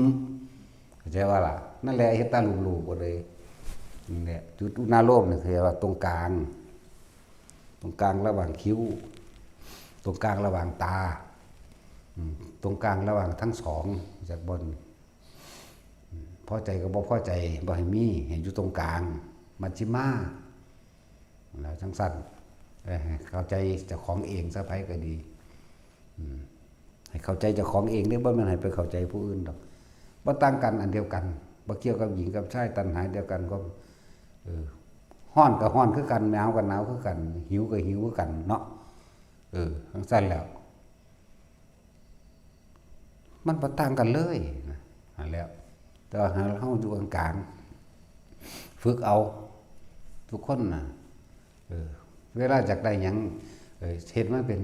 เข้าใจว่าล่ะ นั่นแหละเฮ็ดตาหลูบๆก็เลย นี่แหละ จุดอุณาโลมนี่คือว่าตรงกลาง ตรงกลางระหว่างคิ้ว ตรงกลางระหว่างตา อืม ตรงกลางระหว่างทั้งสอง จากบน อืม พ พอใจกับบ่พอใจ บ่ให้มี ให้อยู่ตรงกลาง มัชฌิมา แล้วจั่งซั้น เออ ให้เข้าใจเจ้าของเองซะ ไผก็ดี อืม ให้เข้าใจเจ้าของเองเด้อ บ่แม่นให้ไปเข้าใจผู้อื่นดอก บ่ต่างกัน อันเดียวกัน บ่เกี่ยวกับหญิงกับชาย ตัณหาเดียวกัน ก็ เออ ร้อนก็ร้อนคือกัน หนาวก็หนาวคือกัน หิวก็หิวคือกันเนาะ เออ จั่งซั้นแล้ว มันบ่ต่างกันเลยนะ นั่นแหละ แต่ว่าเฮาอยู่กลางๆ ฝึกเอา ทุกคนน่ะ เออ เวลาอยากได้หยัง เออ เฮ็ดมันเป็น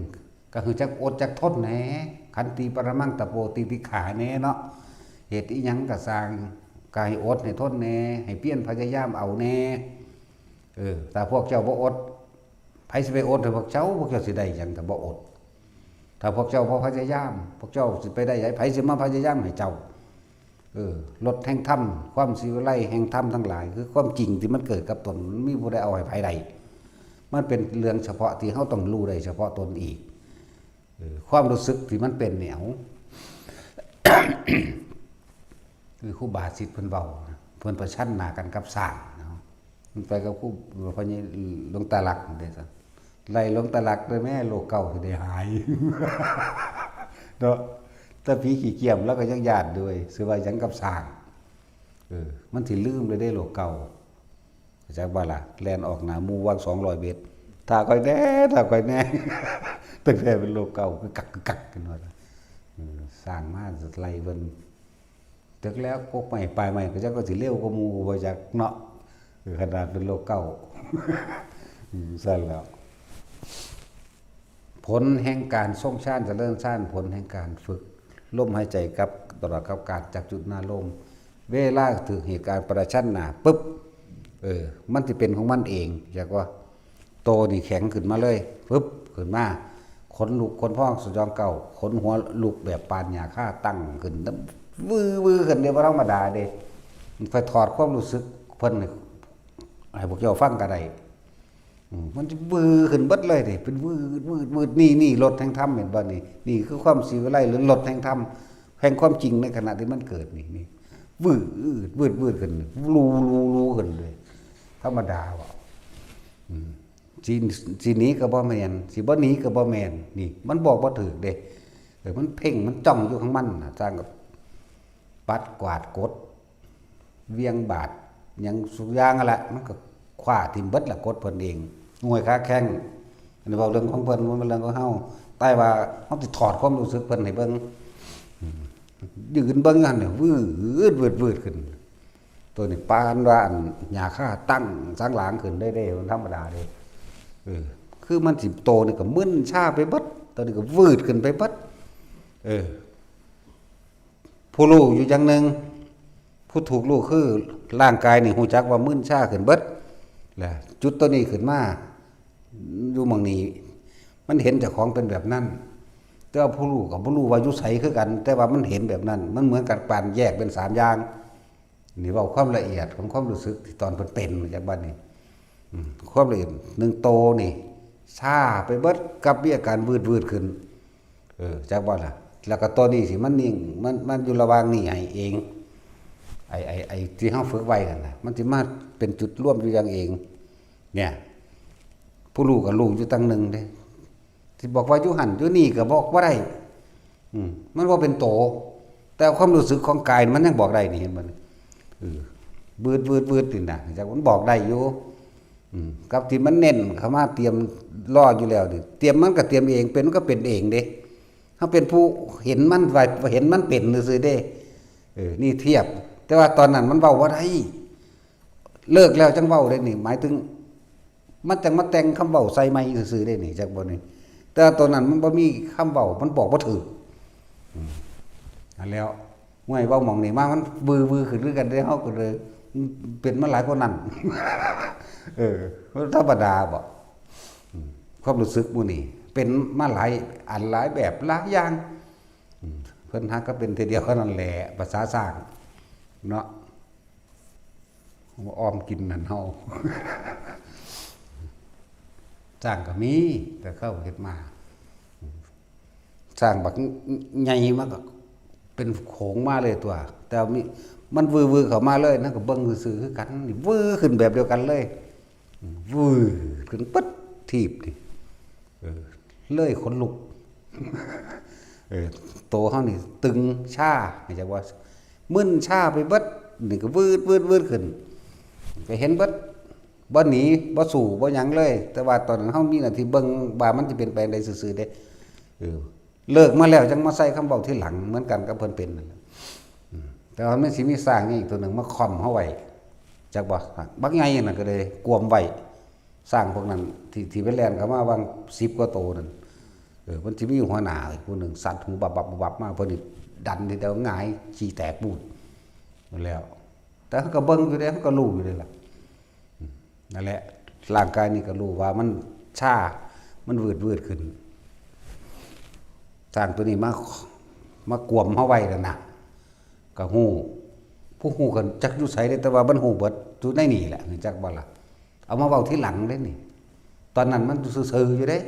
ก็คือจักอดจักทนแหน่ ขันติปรมังตะโปติติขาแหน่เนาะ เฮ็ดอีหยังก็ซ่าง ก็ให้อดให้ทนแหน่ ให้เพียรพยายามเอาแหน่ เออ ถ้าพวกเจ้าบ่อด ไผสิไปอดให้พวกเจ้า พวกเจ้าสิได้หยังถ้าบ่อด ถ้าพวกเจ้าบ่พยายาม พวกเจ้าสิไปได้หยัง ไผสิมาพยายามให้เจ้า เออ รสแห่งธรรม ความสิวิไลแห่งธรรมทั้งหลาย คือความจริงที่มันเกิดกับตน มันมีผู้ใดเอาให้ไผได้ มันเป็นเรื่องเฉพาะที่เฮาต้องรู้ได้เฉพาะตนอีก เออ ความรู้สึกที่มันเป็นเนี่ย คือครูบาศิษย์เพิ่นเว้านะ เพิ่นประชันหน้ากันกับช้างเนาะ มันไปกับครู พระหลวงตาหลักเด้อ ไล่หลวงตาหลักเด้อแม่ โรคเก่าสิได้หาย เนาะ แต่ผีขี้เกียจแล้วก็ยังย้านด้วย สิว่าหยังกับช้าง เออ มันสิลืมเลยเด้โรคเก่า เข้าใจบ่ล่ะ แล่นออกหน้าหมู่วังสองร้อยเมตร ถ้าข้อยแหน่ ถ้าข้อยแหน่ ตั้งแต่เป็นโรคเก่า กึกกัก กึกกัก ขึ้นมา เออ ช้างมาไล่เพิ่น จักแล้วกกไม้ปลายไม้ก็จักก็สิเร็วกว่าหมู่บ่จักเนาะ เออ ขนาดเป็นโรคเก่า อืม ซั่นแล้ว ผลแห่งการทรงฌานเจริญฌาน ผลแห่งการฝึกลมหายใจกับ ตลอดกับการจับจุดนารมณ์ เวลาถืกเหตุการณ์ประชันหน้าปุ๊บ เออ มันสิเป็นของมันเอง จักว่า โตนี่แข็งขึ้นมาเลย ปึ๊บ ขึ้นมา ขนลุกขนพองสยองเกล้า ขนหัวลุกแบบปานหญ้าคาตั้งขึ้น วื้อวื้อขึ้นเด้ บ่ธรรมดาเด้ มันไปถอดความรู้สึกเพิ่นให้ ให้พวกเจ้าฟังก็ได้ อืม มันจะวื้อขึ้นเบิดเลยเด้ เป็นวืด วืด วืด นี่ นี่รสแห่งธรรม เห็นบ่นี่ นี่คือความสิวิไลหรือรสแห่งธรรม แห่งความจริงในขณะที่มันเกิดนี่ นี่ วืด วืด วืด ขึ้น ลู ลู ลู ขึ้นเลย ธรรมดาบ่ อืม สิ สิหนีก็บ่แม่น สิบ่หนีก็บ่แม่น นี่ มันบอกบ่ถูกเด้ เออ มันเพ่ง มันจ้องอยู่ของมันน่ะ สร้างก็ปัดกวาดกด เวียงบาด หยังสุอย่างนั่นแหละ มันก็คว้าถิ่มเบิดละกดเพิ่นเอง งวยขาแข้ง อันนี้เว้าเรื่องของเพิ่น บ่แม่นเรื่องของเฮา แต่ว่าเฮาสิถอดความรู้สึกเพิ่นให้เบิ่ง อืม ยืนเบิ่งอยู่หั่นน่ะ วืด วืด วืด ขึ้น ตัวนี้ปานว่าอันหญ้าคาตั้งสังหลังขึ้นได้เด้ มันธรรมดาเด้ เออ คือมันสิโตนี่ก็มึนชาไปเบิด ตัวนี้ก็วืดขึ้นไปเบิด เออ ผู้รู้อยู่อย่างหนึ่ง ผู้ถูกรู้คือร่างกายนี่รู้จักว่ามึนชาขึ้นเบิด และจุดตัวนี้ขึ้นมา อยู่หม่องนี้ มันเห็นเจ้าของเป็นแบบนั้น แต่ว่าผู้รู้กับผู้รู้ว่าอยู่ไสคือกัน แต่ว่ามันเห็นแบบนั้น มันเหมือนกับปานแยกเป็นสามอย่าง นี่เว้าความละเอียดของความรู้สึกที่ตอนเพิ่นเป็น จักบัดนี้ อืม ความละเอียดหนึ่งโตนี่ ชาไปเบิดกับมีอาการวืดๆขึ้น เออ จักบ่ล่ะ แล้วก็ตัวนี้สิมันนิ่ง มัน มันอยู่ระหว่างนี้ให้เอง ไอ้ ไอ้ ไอ้ที่เฮาฝึกไว้นั่นน่ะ มันสิมาเป็นจุดรวมอยู่อย่างเอง เนี่ย ผู้รู้ก็รู้อยู่ตั้งหนึ่งเด้ สิบอกว่าอยู่หั่นอยู่นี่ก็บอกบ่ได้ อืม มันบ่เป็นโต แต่ความรู้สึกของกายมันยังบอกได้นี่ เห็นบ่นี่ เออ วืด วืด วืด นี่นะ จักมันบอกได้อยู่ อืม กับที่มันเน้นเข้ามาเตรียมรออยู่แล้วนี่ เตรียมมันก็เตรียมเอง เป็นมันก็เป็นเองเด้ เฮาเป็นผู้เห็นมันว่า เห็นมันเป็นซื่อๆเด้ เออ นี่เทียบ แต่ว่าตอนนั้นมันเว้าบ่ได้ เลิกแล้วจั่งเว้าเด้นี่ หมายถึง มันจั่งมาแต่งคำเว้าใส่ใหม่ซื่อๆเด้นี่ จักบ่นี่ แต่ว่าตอนนั้นมันบ่มีคำเว้า มันบอกบ่ถูก อืม อันแล้ว ห้วย เว้าหม่องนี้มา มันวือๆขึ้นคือกันเด้ เฮาก็เลย เป็นมาหลายกว่านั้น เออ ธรรมดาบ่ อืม ความรู้สึกหมู่นี้ เป็นมาหลายอันหลายแบบหลายอย่าง อืม เพิ่นหาก็เป็นทีเดียวเท่านั้นแหละ ภาษาสร้าง เนาะ อ้อมกินนั่นเฮา สร้างก็มี แต่เขาเฮ็ดมา สร้างบักใหญ่มาก็เป็นโขงมาเลยตัว แต่ว่ามี มันวือวือเข้ามาเลยนะ ก็เบิ่งซื่อๆคือกัน นี่วือขึ้นแบบเดียวกันเลย วือขึ้นปึ๊ด ถีบนี่ เออ เลยขนลุก เออ โตเฮานี่ตึงชา จักว่า มึนชาไปเบิด นี่ก็วืดวืดวืดขึ้น ก็เห็นเบิด บ่หนี บ่สู้ บ่หยังเลย แต่ว่าตอนนั้นเฮามีหน้าที่เบิ่งว่ามันสิเป็นไปจั่งใดซื่อๆเด้ เออ เลิกมาแล้วจั่งมาใส่คำเว้าทีหลัง เหมือนกันกับเพิ่นเป็นนั่นแหละ อืม แต่ว่ามันสิมีช้างอีกตัวหนึ่งมาค่อมเฮาไว้ จักบ่ บักใหญ่นั่นก็เลยกวมไว้ ช้างพวกนั้นที่ ที่ไปแล่นเข้ามาหว่างสิบกว่าโตนั่น เออ มันสิมีหัวหน้าอีกผู้หนึ่ง สั่นหูบับบับบับบับมา เพิ่นนี่ดันทีเดียวหงายขี้แตกปูดนั่นแหล้ว แต่เฮาก็เบิ่งอยู่เด้ เฮาก็รู้อยู่เด้ล่ะ อืม นั่นแหละ ร่างกายนี่ก็รู้ว่ามันชา มันวืดวืดขึ้น ช้างตัวนี้มา มากวมเฮาไว้แล้วนะ ก็ฮู้ ผู้ฮู้ก็จักอยู่ไสเด้ แต่ว่ามันฮู้เบิดอยู่ในนี่แหละ จักบ่ล่ะ เอามาเว้าทีหลังเด้นี่ ตอนนั้นมันซื่อๆอยู่เด้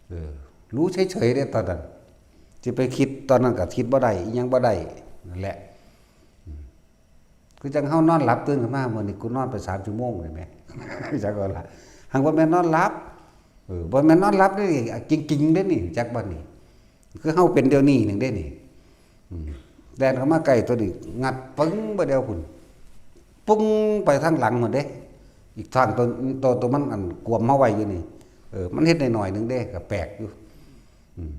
เออ รู้เฉยๆเด้ ตอนนั้น สิไปคิดตอนนั้นก็คิดบ่ได้ อิหยังบ่ได้ นั่นแหละ อืม คือจั่งเฮานอนหลับตื่นขึ้นมา มื้อนี้กูนอนไปสามชั่วโมงเลยแหม จักว่าล่ะ หังบ่แม่นนอนหลับ เออ บ่แม่นนอนหลับเด้นี่ จริงๆเด้นี่ จักบ่นี่ คือเฮาเป็นเดี๋ยวนี้หนึ่งเด้นี่ อืม แล่นเข้ามาใกล้ตัวนี้ งัดปึ้งไปเดียวพุ้น ปุ้งไปทางหลังพุ้นเด้ อีกทางตัว ตัว ตัวมันอันกวมเฮาไว้อยู่นี่ เออ มันเฮ็ดได้หน่อยหนึ่งเด้ ก็แปลกอยู่ อืม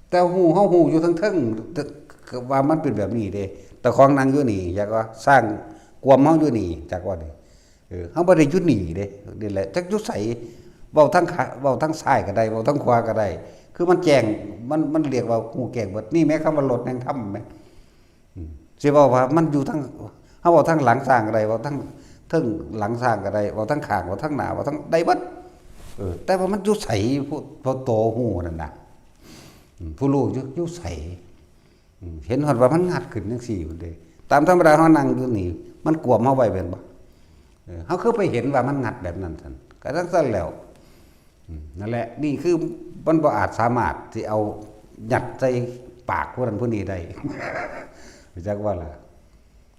แต่ฮู้ เฮาฮู้อยู่เทิงๆ แต่ ก็ว่ามันเป็นแบบนี้เด้ แต่ของนั่งอยู่นี่ จักว่าช้างกวมเฮาอยู่นี่ จักว่านี่ เออ เฮาบ่ได้อยู่นี่เด้ นี่แหละ จักอยู่ไส เว้าทางขะ เว้าทางซ้ายก็ได้ เว้าทางขวาก็ได้ คือมันแจ้ง มัน มันเรียกว่าฮู้แจ้งเบิด นี่แหมคำว่ารถแห่งธรรมแหม อืม สิเว้าว่ามันอยู่ทาง เฮาเว้าทางหลังช้างก็ได้ เว้าทางเทิงหลังช้างก็ได้ เว้าทางข้าง เว้าทางหน้า เว้าทาง ได้เบิด เออ แต่ว่ามันอยู่ไส ผู้ ผู้โตฮู้นั่นน่ะ อืม ผู้รู้อยู่ อยู่ไส อืม เห็นฮอดว่ามันงัดขึ้นจั่งซี้พุ้นเด้ ตามธรรมดาเฮานั่งอยู่นี่ มันกวมเฮาไว้แม่นบ่ เออ เฮาคือไปเห็นว่ามันงัดแบบนั้นซั่น ก็จั่งซั่นแหล้ว อืม นั่นแหละ นี่คือมันบ่อาจสามารถสิเอายัดใส่ปากผู้นั้นผู้นี้ได้ รู้จักว่าล่ะ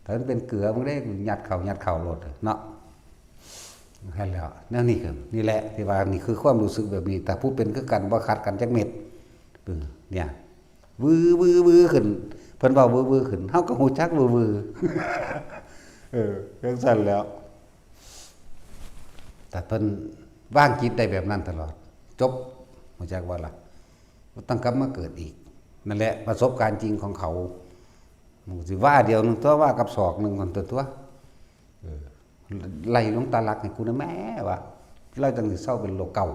ถ้ามันเป็นเกลือมันได้ยัดเข้า ยัดเข้าโลดเนาะ นั่นแหล้ว แนวนี้คือ นี่แหละที่ว่านี่คือความรู้สึกแบบนี้ แต่ผู้เป็นคือกันบ่ขัดกันจักเม็ด เออ เนี่ย วือวือวือขึ้น เพิ่นเว้าวือวือขึ้น เฮาก็ฮู้จักวือวือ เออ จั่งซั่นแหล้ว แต่เพิ่นวางจิตได้แบบนั้นตลอด จบ รู้จักว่าล่ะ บ่ต้องกลับมาเกิดอีก นั่นแหละประสบการณ์จริงของเขา มันสิว่าเดียวหนึ่งตัว ว่ากับศอกหนึ่งคนตัวตัว เออ ไล่หลวงตาหลักให้กูนะแม่วะ เราจั่งสิเซาเป็นโรคเกาต์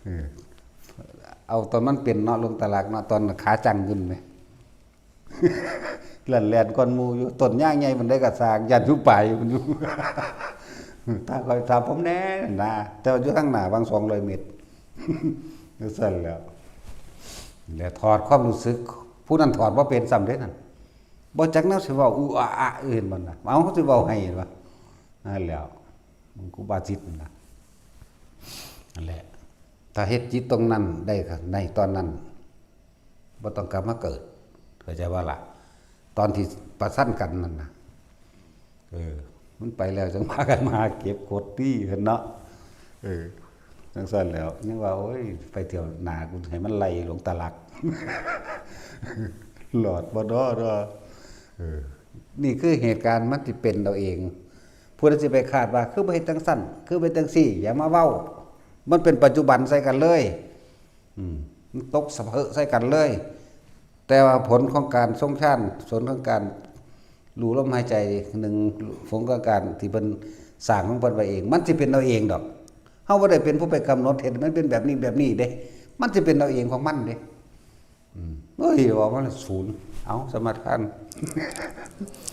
เออ เอาตอนมันเป็นเนาะ หลวงตาหลักเนาะ ตอนขาจั่งขึ้นแหม แล่นๆก่อนหมู่อยู่ ต้นยางใหญ่ปานใดก็ซ่าง ย่านอยู่ปลายมันอยู่ ถ้าคอยถามผมแน่นะ แต่ว่าอยู่ทางหน้าหว่างสองร้อยเมตร จั่งซั่นแหล้ว แล้วถอดความรู้สึก ผู้นั้นถอดบ่เป็นซ้ำเด้นั่น บ่จักแนวสิเว้า อุอะอะ เห็นบ่นะ เอา เขาสิเว้าให้เห็นบ่ นั่นแหล้ว มันครูบาจิตนั่นนะ นั่นแหละ ถ้าเฮ็ดจิตตรงนั้นได้ครับ ในตอนนั้น บ่ต้องกลับมาเกิด เข้าใจว่าล่ะ ตอนที่ประชันกันนั่นนะ เออ มันไปแล้วจั่งพากันมาเก็บกดตี้เพิ่นเนาะ เออ จั่งซั่นแหล้ว ยังว่า โอ้ย ไปเที่ยวหน้ากูให้มันไล่หลวงตาหลัก หลอดบ่เนาะเนาะ เออ นี่คือเหตุการณ์มันสิเป็นเอาเอง ผู้ใดสิไปคาดว่า คือบ่เฮ็ดจั่งซั่น คือบ่เฮ็ดจั่งซี่ อย่ามาเว้า มันเป็นปัจจุบันใส่กันเลย อืม มันตกสะเพิะใส่กันเลย แต่ว่าผลของการทรงฌาน ผลของการรู้ลมหายใจหนึ่ง ผลของการที่เพิ่นสร้างของเพิ่นไว้เอง มันสิเป็นเอาเองดอก เฮาบ่ได้เป็นผู้ไปกำหนดเฮ็ด มันเป็นแบบนี้แบบนี้เด้ มันสิเป็นเอาเองของมันเด้ อืม เอ้ย ว่ามันศูนย์ เอา สมาทาน เ